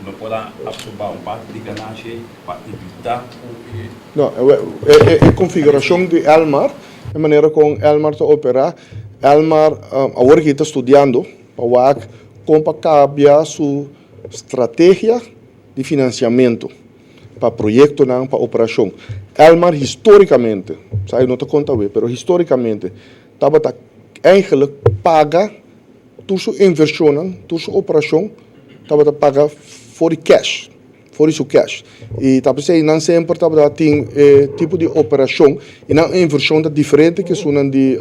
No por a absorbá un parti di ganashi ei pa evitá ku e. No, e konfigurashon di Elmar, e manera kon Elmar ta operá, Elmar awor aki ta studiando pa wak kon pa kambia su strategia di finansiamentu pa proyektonan, pa operashon. Elmar histórikamente, sa no ta konta awe, pero histórikamente tabata eigenlik paga. Tur su invershonnan, tur su operashon tabata paga for di cash, for di su cash. I ta p'esei nan semper tabata tin e tipo di operashon i nan invershon ta diferente ku esunnan di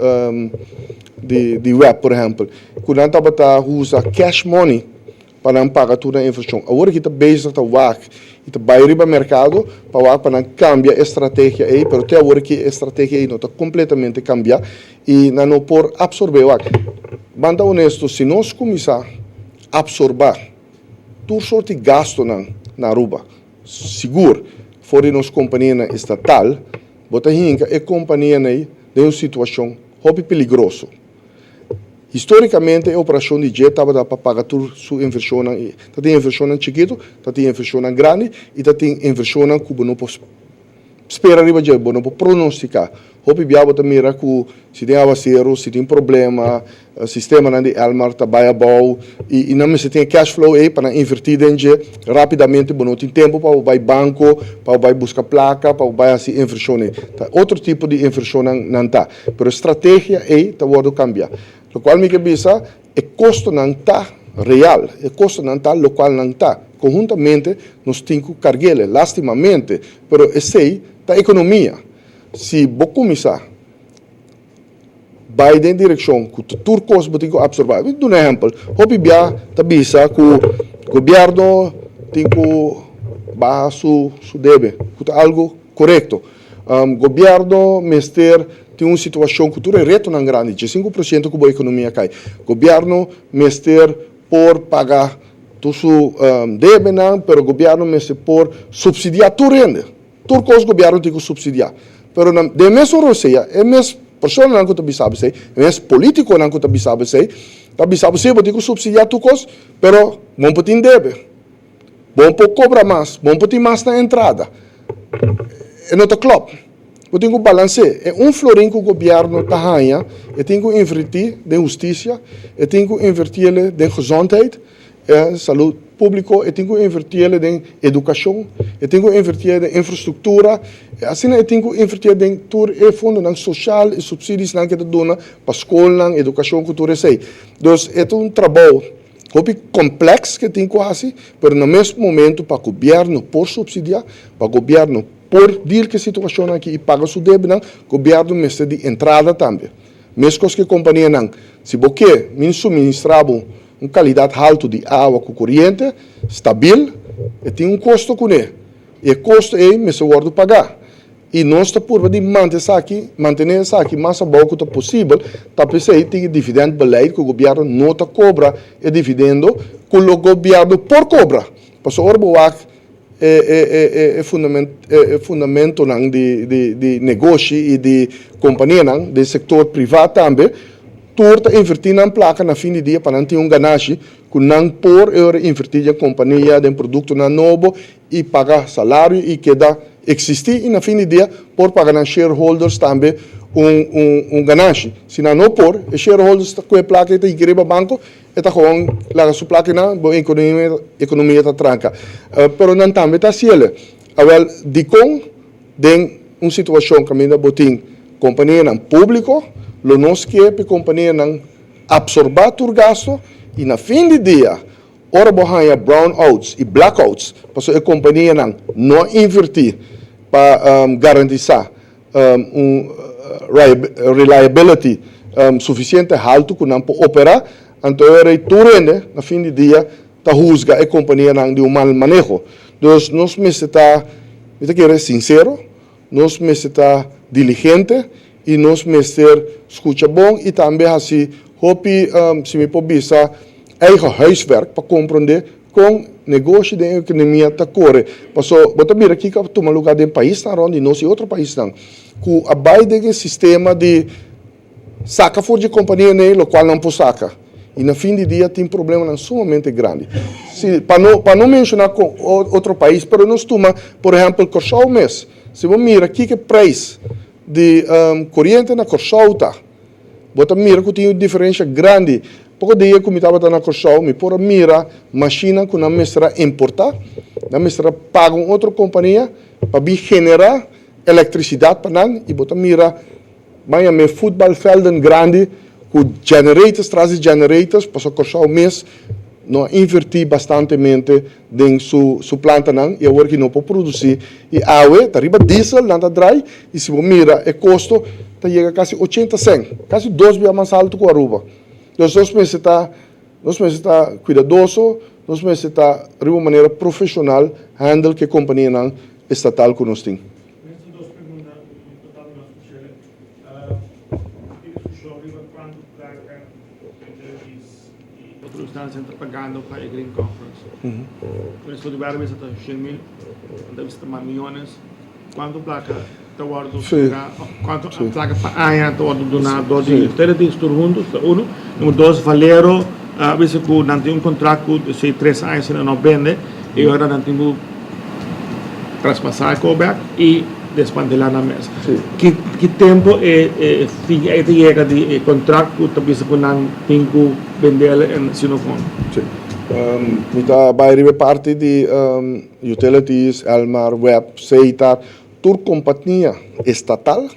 di web por ehèmpel, ku nan tabata usa cash money pa nan paga tur nan invershon. Awor aki ta bezig ta wak i ta bai riba merkado pa wak pa nan kambia e strategia ei, pero te awor aki e strategia ei no ta kompletamente kambia i nan no por apsorbé. Wak, ban ta honesto, si nos kuminsá apsorbá tur sort di gastunan na Aruba, sigur for di nos kompanianan estatal, bo ta hinka e kompanianan ei den un situashon hopi peligroso. Histórikamente e operashon di dje tabata pa paga tur su invershonnan i ta tin invershonnan chikitu, ta tin invershonnan grandi i ta tin invershonnan ku bo no por spera riba dje, bo no por pronostiká. Hopi bia bo ta mira ku si tin awaseru, si tin problema, sistemanan di Elmar ta bai abou i nan mester tin e cash flow ei pa nan invertí den dje rápidamente. Bo no tin tempu pa bo bai banko, pa bo bai buska plaka, pa bo bai hasi invershon ei. Ta otro tipo di invershonnan nan ta. Pero e strategia ei ta wòrdu kambiá. Lokual mi ke bisa, e kostonan ta real, e kostonan ta lokual nan ta. Konhuntamente nos tin ku karg'el, lastimamente, pero esei ta ekonomia. Si bo kuminsá bai den direkshon ku ta tur kos bo tin ku apsorbá. Mi duna ehèmpel, hopi bia ta bisa ku gobièrnu tin ku baha su debe, ku ta algu korekto. Gobierno mester tin un situacion cu tur e retonan grandi, 15% cu bo economia cay. Gobierno mester por paga tur su debenan, pero gobierno mester por subsidia tur hende. Tur cos gobierno tin cu subsidia. Pero na den mesun rosea, e mes personanan cu ta bisa bo esey, e mes politiconan cu ta bisa bo esey, ta bisa bo si bo tin cu subsidia tur cos, pero bo no por tin debe. Bo no por cobra mas, bo no por tin mas na entrada. E no ta klop. Bo tin ku balans'é. E un florin ku gobièrnu ta haña, e tin ku invertí den hustisia, e tin ku invertiele den gezondheid, e salud públiko, e tin ku invertiele den edukashon, e tin ku invertié den infrastruktura, asina e tin ku invertié den tur e fondonan soshal, e supsidiesnan ku e ta duna pa skolnan, edukashon ku tur esei. Dus e ta un trabou hopi kompleks ku e tin ku hasi, pero na mes momento pa gobièrnu por supsidiá, pa gobièrnu por deal ku e situashonnan aki i paga su debenan, gobièrnu mester di entrada tambe. Meskos ku e kompanianan, si bo ke mi suministrá bo un kalidat haltu di awa ku koriente stabil, e tin un kosto kuné i e kosto ei mester wòrdu pagá. I nos ta purba di mante esaki, mantené esaki mas abou ku ta posibel, ta p'esei tin e dividendbeleid ku gobièrnu no ta kobra e dividendo ku lo gobièrnu por kobra. Pasobra ora bo wak e e e e fundament e fundamentonan di di di negoshi i di kompanianan den sektor privá tambe, tur ta invertí nan plaka na fin di dia pa nan tin un ganashi ku nan por e ora invertí den kompania, den produktonan nobo i paga salario i keda eksistí i na fin di dia por paga nan shareholders tambe un un un ganashi. Si nan no por, e shareholders ta kohe e plaka i ta hiki riba banko, e ta gewoon laga su plaka einan, bo ekonomia ekonomia ta tranka. Pero nan tambe ta hasiele. Awel, dikon den un situashon kaminda bo tin kompanianan públiko, lo nos ke pa e kompanianan apsorbá tur gasto i na fin di dia Ora bo haña brownouts i blackouts pasobra e kompanianan no a invertí pa garantisá un reliability sufisiente haltu ku nan por operá, anto e ora ei tur hende na fin di dia ta husga e kompanianan di un mal maneho. Dus nos mester ta, mi ta kere, sinsero, nos mester ta diligente i nos mester skucha bon i tambe hasi hopi, si mi por bisa, eigen huiswerk pa komprondé kon negoshi den ekonomia ta kore. Paso bo ta mira kiko a tuma lugá den paisnan rònt di nos i otro paisnan ku a bai den e sistema di saka for dje kompania nei lokual nan por saka i na fin di dia tin problemanan sumamente grandi. Si, pa no pa no menshoná kon otro pais, pero nos tuma por ehèmpel Kòrsou mes. Si bo mira kiko e preis di koriente na Kòrsou ta, bo ta mira ku tin un diferensha grandi. Poko dia ku mi tabata na Kòrsou mi por a mira mashinnan ku nan mester a importá, nan mester a paga un otro kompania pa bin generá elektrisidat pa nan i bo ta mira Ban yam'é voetbalvelden grandi ku generators tras di generators, pasobra Kòrsou mes no a invertí bastantemente den su su plantanan i awor ki no por produsí i awe ta riba diesel nan ta drai i si bo mira e kosto ta yega kasi ochenta sèn, kasi dos bia mas altu ku Aruba. Entonces nos mester ta nos mester ta kuidadoso, nos mester ta riba un manera profeshonal handle ku e kompanianan estatal ku nos tin. Mester dos pregunta total mas Michele. Tin discusion riba cuanto placa utilities y otro instancianan ta pagando pa e Green Conference. Minister Oduber a bisa ta shen mil, nan ta bisa ta mas miyones. Cuanto placa ta wordo paga of cuanto placa pa aña ta wordo duna door di utilities tur hunto? Ta uno. Numero dos, Valero a bisa cu nan tin un contract cu si tres aña si nan no bende e ora nan tin cu traspasá e kobek i desmantelá nan mes. Ki ki tempu e e fin ei ta yega di e kontrakt ku ta bisa ku nan tin ku bendel en sino kon? Sí. Mi ta bai riba e parti di utilities, Elmar, web, Setar, tur kompania estatal,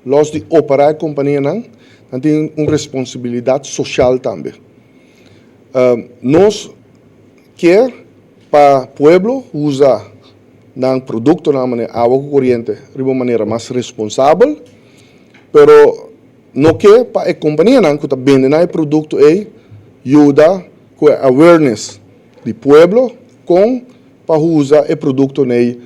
los di operá e kompanianan, nan tin un responsabilidat soshal tambe. Nos Kier pa pueblo usa nan produktonan manera awa ku koriente riba un manera mas responsabel, pero no ke pa e kompanianan ku ta bende nan e produkto ei yuda ku e awareness di pueblo kon pa usa e produktonan ei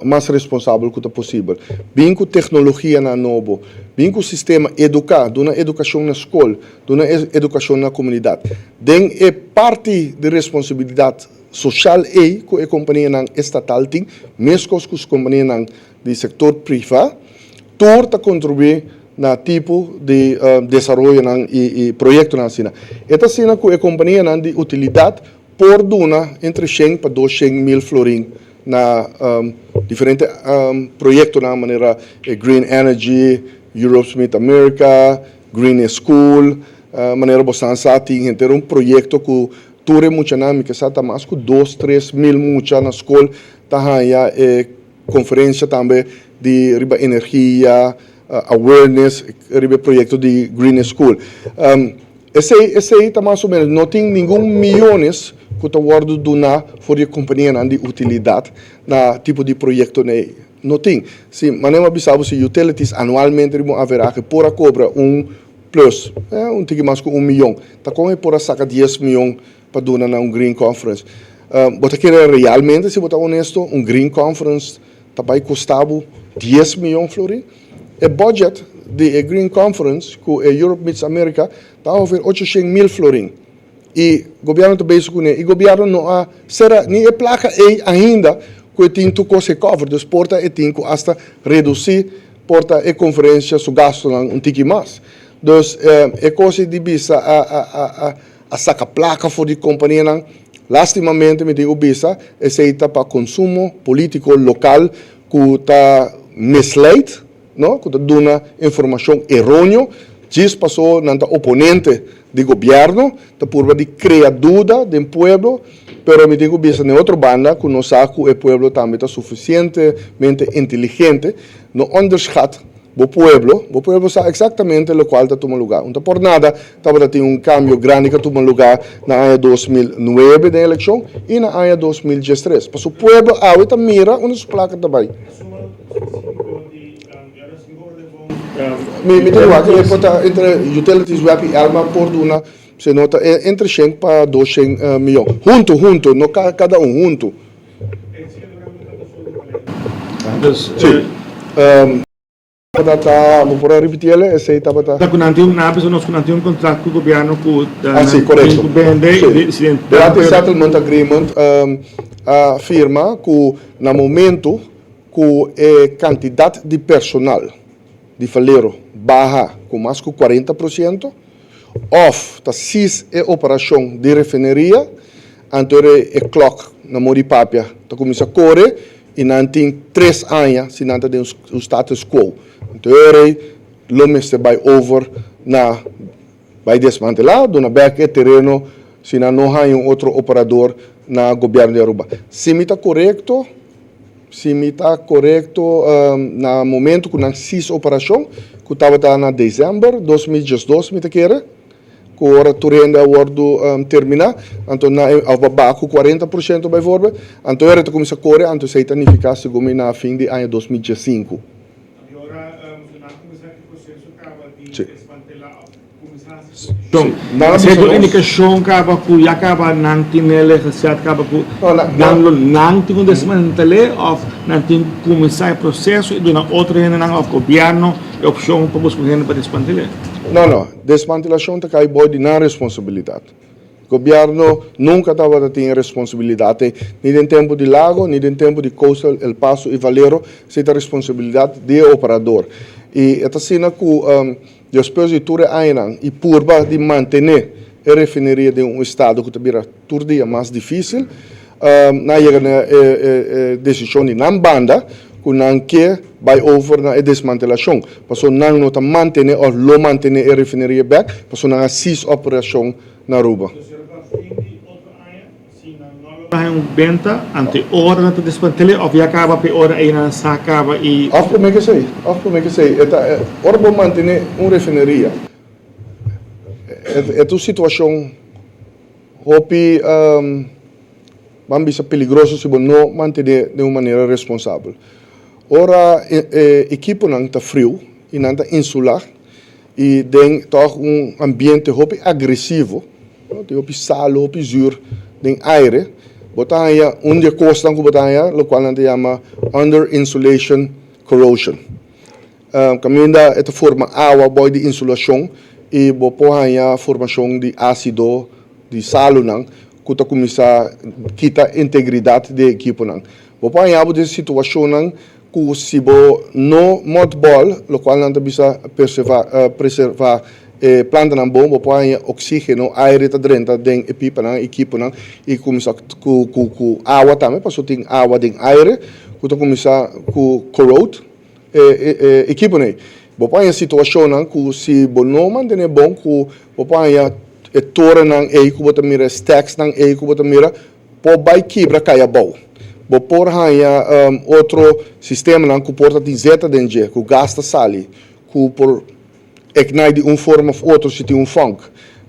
mas responsabel ku ta posibel. Bin ku teknologianan nobo, bin ku sistema eduká, duna edukashon na skol, duna edukashon na komunidat. Den e parti di responsabilidat soshal ei ku e kompanianan estatal tin, meskos ku kompanianan di sektor privá, tur ta kontribuí na tipo di desaroyonan i proyektonan asina. E ta asina ku e kompanianan di utilidat por duna entre shen pa 200.000 florin. na diferente proyectonan manera e Green Energy, Europe Meet America, Green School, manera bosan sa tin henter un proyecto cu tur e muchanan, mi ke sa ta mas cu dos, tres mil mucha na scol ta haya e conferencia tambe di riba energia, awareness riba e proyecto di Green School. Esey, esey ta mas o menos, no tin ningun miyones cu ta wordo duna for di e companianan di utilidad na tipo di proyectonan ey. No tin. Si, manera mi a bisa bo, si utilities anualmente riba un averahe por a cobra un plus, un tiki mas cu un miyon, ta con e por a saca dies miyon pa duna na un Green Conference? Bo ta kere realmente, si bo ta honesto, un Green Conference ta bay costa bo dies miyon florin? E budget di e Green Conference cu e Europe Meets America ta ongeveer ocho shen mil florin. Y gobierno ta bezig cune y gobierno no a cera ni e placa ey ainda cu e tin tur cos e cover. Dus por ta e tin cu hasta reduci por ta e conferencia su gastonan un tiki mas. Dus e cos ey di bisa a a a a saca placa for di companianan, lastimamente mi tin cu bisa esey ta pa consumo politico local cu ta misleid, no, cu ta duna informacion eroneo, djis paso nan ta oponente di gobierno, ta purba di crea duda den pueblo, pero mi tin cu bisa den otro banda cu nos sa cu e pueblo tambe ta suficientemente inteligente, no onderschat bo pueblo, bo pueblo sa exactamente locual ta tuma lugar. Un ta por nada tabata tin un cambio grandi cu a tuma lugar na aña 2009 den eleccion y na aña 2013. Paso pueblo awe ta mira unda su placa ta bay. Mi ta wak e por ta entre Utilities Web y Elmar por duna se no ta entre shen pa 200 miyon. Hunto, hunto, no cada un, hunto. Sí. Tabata, bo por a repiti el? Esey tabata. Ta cu nan tin un, nan a bisa nos cu nan tin un contract cu gobierno cu Ah, sí, correcto. tin cu bende Sí. y si den Durante e settlement agreement a firma cu na momento cu e cantidad di personal di Valero baha cu mas cu 40% of ta cease e operacion di refineria, anto e klok na modi papia ta cuminsa core y nan tin tres aña si nan ta den un status quo. Anto e ora ey lo mester bay over na bay desmantela, duna bek e tereno si nan no haña un otro operador na gobierno di Aruba. Si mi ta corecto, si mi ta corecto na momento cu nan cease operacion, cu tabata na december 2012 mi ta kere, cu ora tur hende a wordo termina, anto na e of a baha cu 40% bijvoorbeeld, anto e ora ta cuminsa core, anto esey ta nifica segun mi na fin di aña 2015. Y ora nan cuminsa e proceso caba di desmantela of cuminsa haci Sí. Nan a Esey bisa ta un nos. indicacion caba cu ya caba nan tin e legesiat caba cu No, na, nan lo nan tin cu desmantele of nan tin cu cuminsa e proceso y duna otro hendenan of gobierno e opcion pa busca un hende pa desmantele? No, no. Desmantelacion ta cay boy di nan responsabilidad. Gobierno nunca tabata tin e responsabilidad ey, ni den tempo di Lago, ni den tempo di Coastal, El Paso y Valero, esey ta responsabilidad di e operador. Y e ta asina cu despues di tur e añanan y purba di mantene e refineria den un estado cu ta bira tur dia mas dificil, nan a yega na e decision di nan banda cu nan ke bay over na e desmantelacion, pasobra nan no ta mantene of lo mantene e refineria bek, pasobra nan a cease operacion na Aruba. Si nan no lo haña un benta, ante ora nan ta desmantel'é of ya caba p'e ora ei nan sa caba y. Of prome ke esei, of prome ke esei, e ta ora bo mantene un refineria, e ta un situacion hopi ban bisa peligroso si bo no mantené den un manera responsabel. Ora e ekiponan ta friu y nan ta insulá y den tòg un ambiente hopi agresivo, tin hopi salo, hopi zuur den aire, bo ta haña un di e kosnan ku bo ta haña lokual nan ta yama under insulation corrosion. Kaminda e ta forma awa bou di insulashon i bo por haña formashon di ásido di salunan ku ta kuminsá kita integridat di e ekiponan. Bo por haña bo den situashonnan ku si bo no mothball, lokual nan ta bisa preservá preservá. e plantanan bon, bo por haña oxígeno, aire ta drenta den e pipanan, ekiponan i kuminsá ku ku ku awa tambe, pasobra tin awa den aire ku ta kuminsá ku corrode e e ekiponan ei. Bo por haña situashonnan ku si bo no mantené bon ku bo por haña e torennan ei ku bo ta mira, e stacksnan ei ku bo ta mira por bai kibra kai abou. Bo por haña otro sistemanan ku por ta tin zeta den dje, ku gas ta sali, ku por ignite di un forma of otro si tin un funk,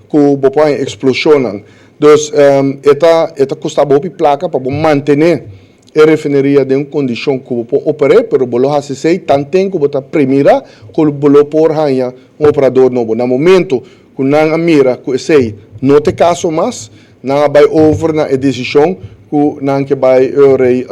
ku bo por haña eksploshonnan. Dus e ta e ta kosta bo hopi plaka pa bo mantené e refineria den un kondishon ku bo por oper'é, pero bo lo hasi esei tanten ku bo ta premirá ku bo lo por haña un operador nobo. Na momento ku nan a mira ku esei no ta e kaso mas, nan a bai over na e desishon ku nan ke bai rei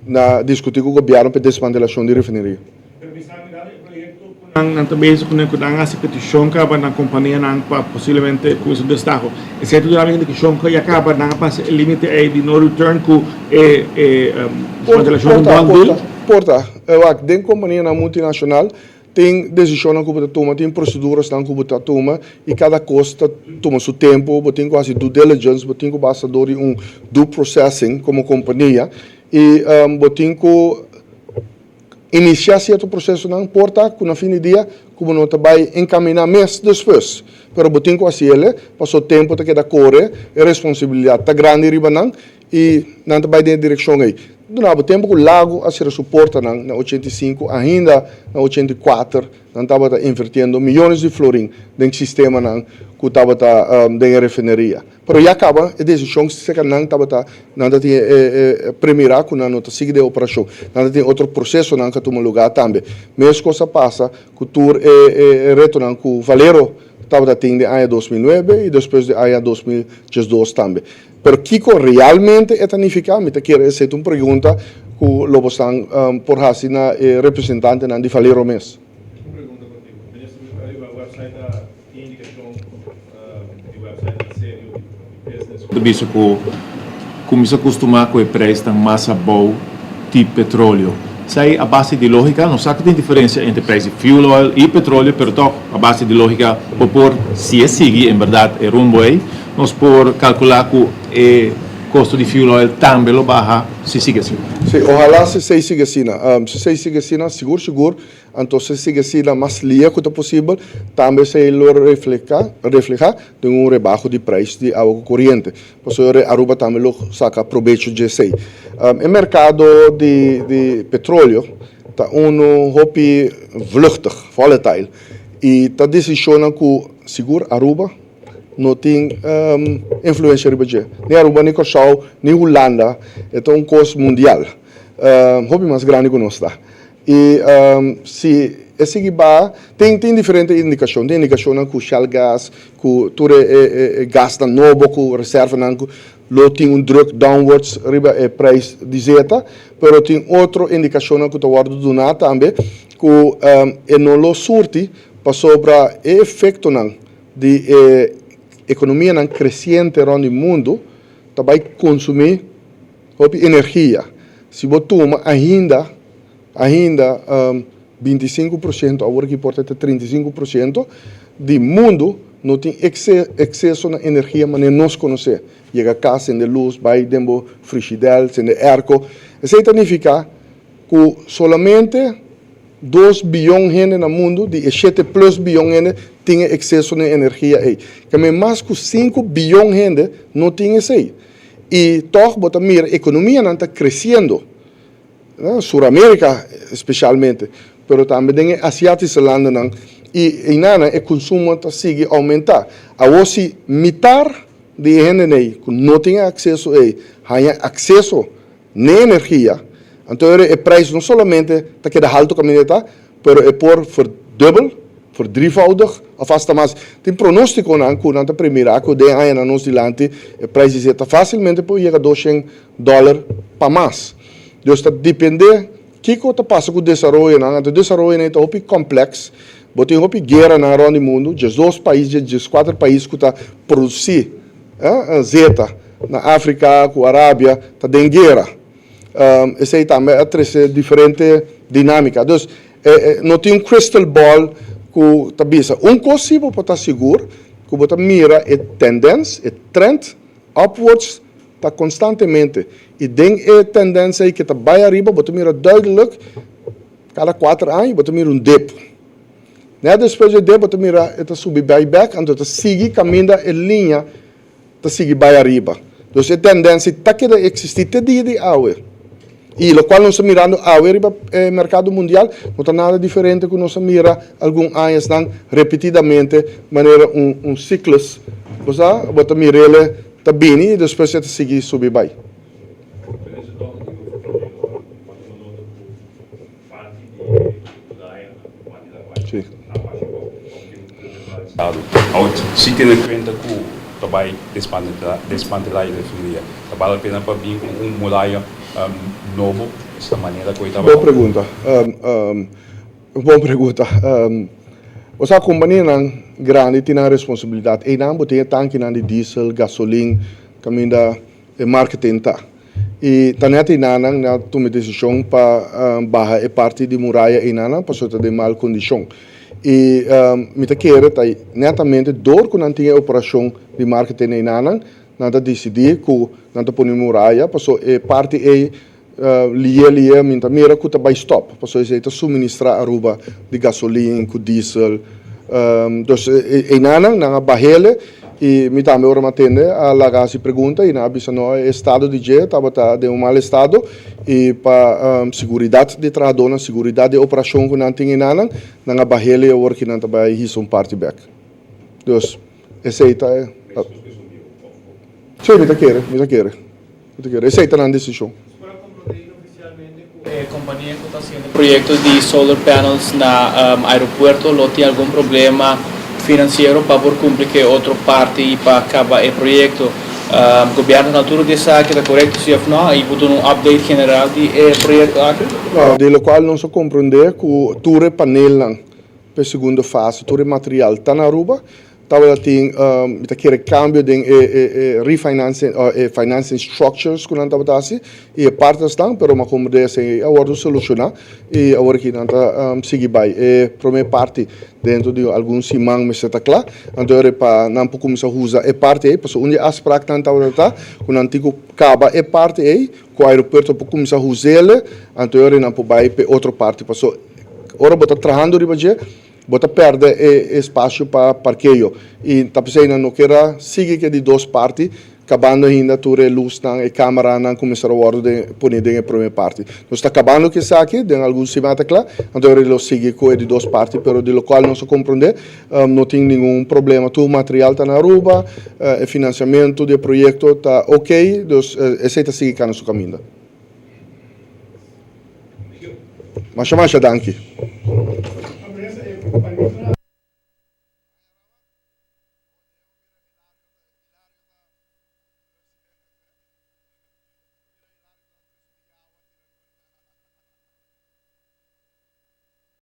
na diskutí ku gobièrnu pa e desmantelashon di refineria. Pero mi sa mirando e proyekto ku nan ta bezig kuné ku nan a hasi petishon kaba na kompanianan pa posiblemente kuminsa un destaho. Esei ta duna mi indikashon ku ya kaba nan a pasa e limite ei di no return ku e desmantelashon ta un done deal. Por ta. Wak, den kompanianan multinashonal Tin desishonnan ku bo ta tuma, tin prosedurasnan ku bo ta tuma i kada kos ta tuma su tempu. Bo tin ku hasi due diligence, bo tin ku basa dor di un due processing komo kompania i bo tin ku inisiá sierto prosesonan. Por ta ku na fin di dia ku bo no ta bai enkaminá mes despues, pero bo tin ku hasi el pasobra tempu ta keda kore, e responsabilidat ta grandi riba nan I nan ta bai den e direkshon ei. Duna bo tempu ku Lago a sera su portanan na 85, ainda na 84 nan tabata invirtiendo miyones di florin den sistemanan ku tabata den e refineria. Pero ya kaba e desishon serka nan tabata, nan ta tin e premirá ku nan no ta sigui den e operashon. Nan ta tin otro prosesonan ku a tuma lugá tambe. Meskos a pasa ku tur e retonan ku Valero tabata tin den aña 2009 i despues den aña 2012 tambe. Pero kiko realmente e ta nifiká? Mi ta kere esei ta un pregunta ku lo bosan por hasi na e representantenan di Valero mes. Un pregunta kontigu. Minister, mi ariba website ta tin indikashon di websitenan serio di business ku ta bisa ku kuminsá kustumá ku e preisnan mas abou di petroleo. Esei a base di lógika, nos sa ku tin diferensia entre preis di fuel oil i petroleo, pero tòg a base di lógika bo por, si e sigui en bèrdat e rumbo ei, Nos por calcula cu e costo di fuel oil tambe lo baha si sigui asina. Sí, ojalá si esei sigui asina. Si esei sigui asina, sigur sigur, anto si sigui asina mas lia cu ta posibel, tambe esei lo refleha, refleha den un rebaho di prijs di awa cu coriente. Pasobra Aruba tambe lo saca probecho dje esei. E mercado di di petroleo ta uno hopi vluchtig, volatile, y ta decisionnan cu sigur Aruba, no tin influencia riba dje. Ni Aruba, ni Kòrsou, ni Hulanda. E ta un kos mundial. Hopi mas grandi ku nos ta. I si e sigui baha, tin tin diferente indikashon. Tin indikashonnan ku Shell gas, ku tur e gasnan nobo, ku reservanan ku lo tin un druk downwards riba e prijs di zeta. Pero tin otro indikashonnan ku ta wòrdu duná tambe ku e no lo surti pasobra e efektonan di e ekonomianan kresiente rònt di mundu ta bai konsumí hopi energia. Si bo tuma ainda ainda 25%, awor aki por ta te 35% di mundu no tin ekseso na energia manera nos konosé. Yega kas, sende lus, bai den bo frishidèl, sende èrko. Esei ta nifiká ku solamente Dos biyon hende na mundu, di e shete plus biyon hende, tin e ekseso na e energia ei. Keme mas ku sinku biyon hende no tin esei. I tòg bo ta mira ekonomianan ta kresiendo, na Sur Amerika spesialmente, pero tambe den e Asiatische landennan, i einanan e konsumo ta sigui oumentá. Awor si mitar di e hendenan ei ku no tin e akseso ei haña akseso n'e energia, anto ora e prijs no solamente ta keda halto kaminda e ta, pero e por verdubbel, verdrievoudig of hasta mas. Tin pronostikonan ku nan ta premirá ku den añanan nos dilanti e prijs di zeta fásilmente por yega 200 dòler pa mas. Dus ta dependé kiko ta pasa ku desaroyonan, anto desaroyonan ei ta hopi kòmplèks, bo tin hopi gueranan rònt di mundu, 12 pais, 14 pais ku ta produsí zeta na Afrika ku Arabia ta den guera. Esei tambe a trese diferente dinámika. Dus no tin un crystal ball. ku ta bisa un kos si bo por ta sigur ku bo ta mira e tendens, e trend upwards ta konstantemente i den e tendens ei ke ta bai ariba bo ta mira duidelijk kada kuater aña bo ta mira un dip. Nèt despues di e dip bo ta mira e ta subi bai bèk anto e ta sigui kaminda e liña ta sigui bai ariba. Dus e tendensia ta keda eksistí te dia di awe. I lokual nos ta mirando awe riba e merkado mundial no ta nada diferente ku nos a mira algun añasnan repetidamente manera un un siklus. Bo sa, bo ta mir'el ta bini i despues e ta sigui subi bai. Sí. Awor, si tene cuenta cu ta bay desmantela e refineria, ta bal la pena pa bin cu un muraya nobo, esta manera cu e tabata? Bon pregunta. Bon pregunta. Bo sa companianan grandi tin nan responsabilidad. Eynan bo tin e tankinan di diesel, gasolin, caminda e marketing ta. I ta net einanan nan a tuma e desishon pa baha e parti di muraya einanan pasobra ta den mal kondishon. I mi ta kere ta netamente dor ku nan tin e operashon di marketing einanan, nan ta disidí ku nan ta pone muraya pasobra e parti ei lié lié mi ta mira ku ta bai stòp pasobra esei ta suministrá Aruba di gasolin ku diesel. Dus einanan nan a bah'ele. I mi tambe ora mi a tende a laga hasi pregunta i nan a bisa no e estado di dje tabata den un mal estado i pa siguridat di trahadónan, siguridat di e operashon ku nan tin enanan, nan a bah'el i awor ki nan ta bai hisa un parti bèk. Dus esei ta e. Sí, mi ta kere, mi ta kere, mi ta kere. Esei ta nan desishon. E kompania ku ta hasiendo proyekto di solar panels na aeropuerto lo tin algun problema finansiero pa por kumpli ku e otro parti i pa kaba e proyekto. Gobièrnu ta na altura di esaki, ta korekto si òf nò? I por duna un update general di e proyekto aki? Di lokual nos a komprondé ku tur e panelnan pa e segundo fase, tur e material ta na Aruba. Tabata tin, mi ta kere cambio den e e refinancing o e financing structures cu nan tabata haci y e partnersnan, pero mi a comprende esey a wordo soluciona y awor aki nan ta sigui bay. E prome parti dentro di algun siman mester ta cla, anto ora pa nan por cuminsa usa e parti ey, pasobra un di e afspraaknan tabata ta cu nan tin cu caba e parti ey cu aeropuerto por cuminsa us'el, anto ora nan por bay p'e otro parti, pasobra ora bo ta trahando riba dje, Bo ta pèrdè e espasio pa parkeo i ta p'esei nan no kier a sigui ku e di dos parti, kabando ainda tur e lusnan, e kameranan ku mester a wòrdu den pone den e promé parti. Nos ta kabando ku esaki, den algun siman ta kla, anto ora lo sigui ku e di dos parti, pero di lokual nos a komprondé no tin ningun problema, tur material ta na Aruba, e finansiamentu di e proyekto ta oke, dus esei ta sigui kana su kaminda. Masha masha danki.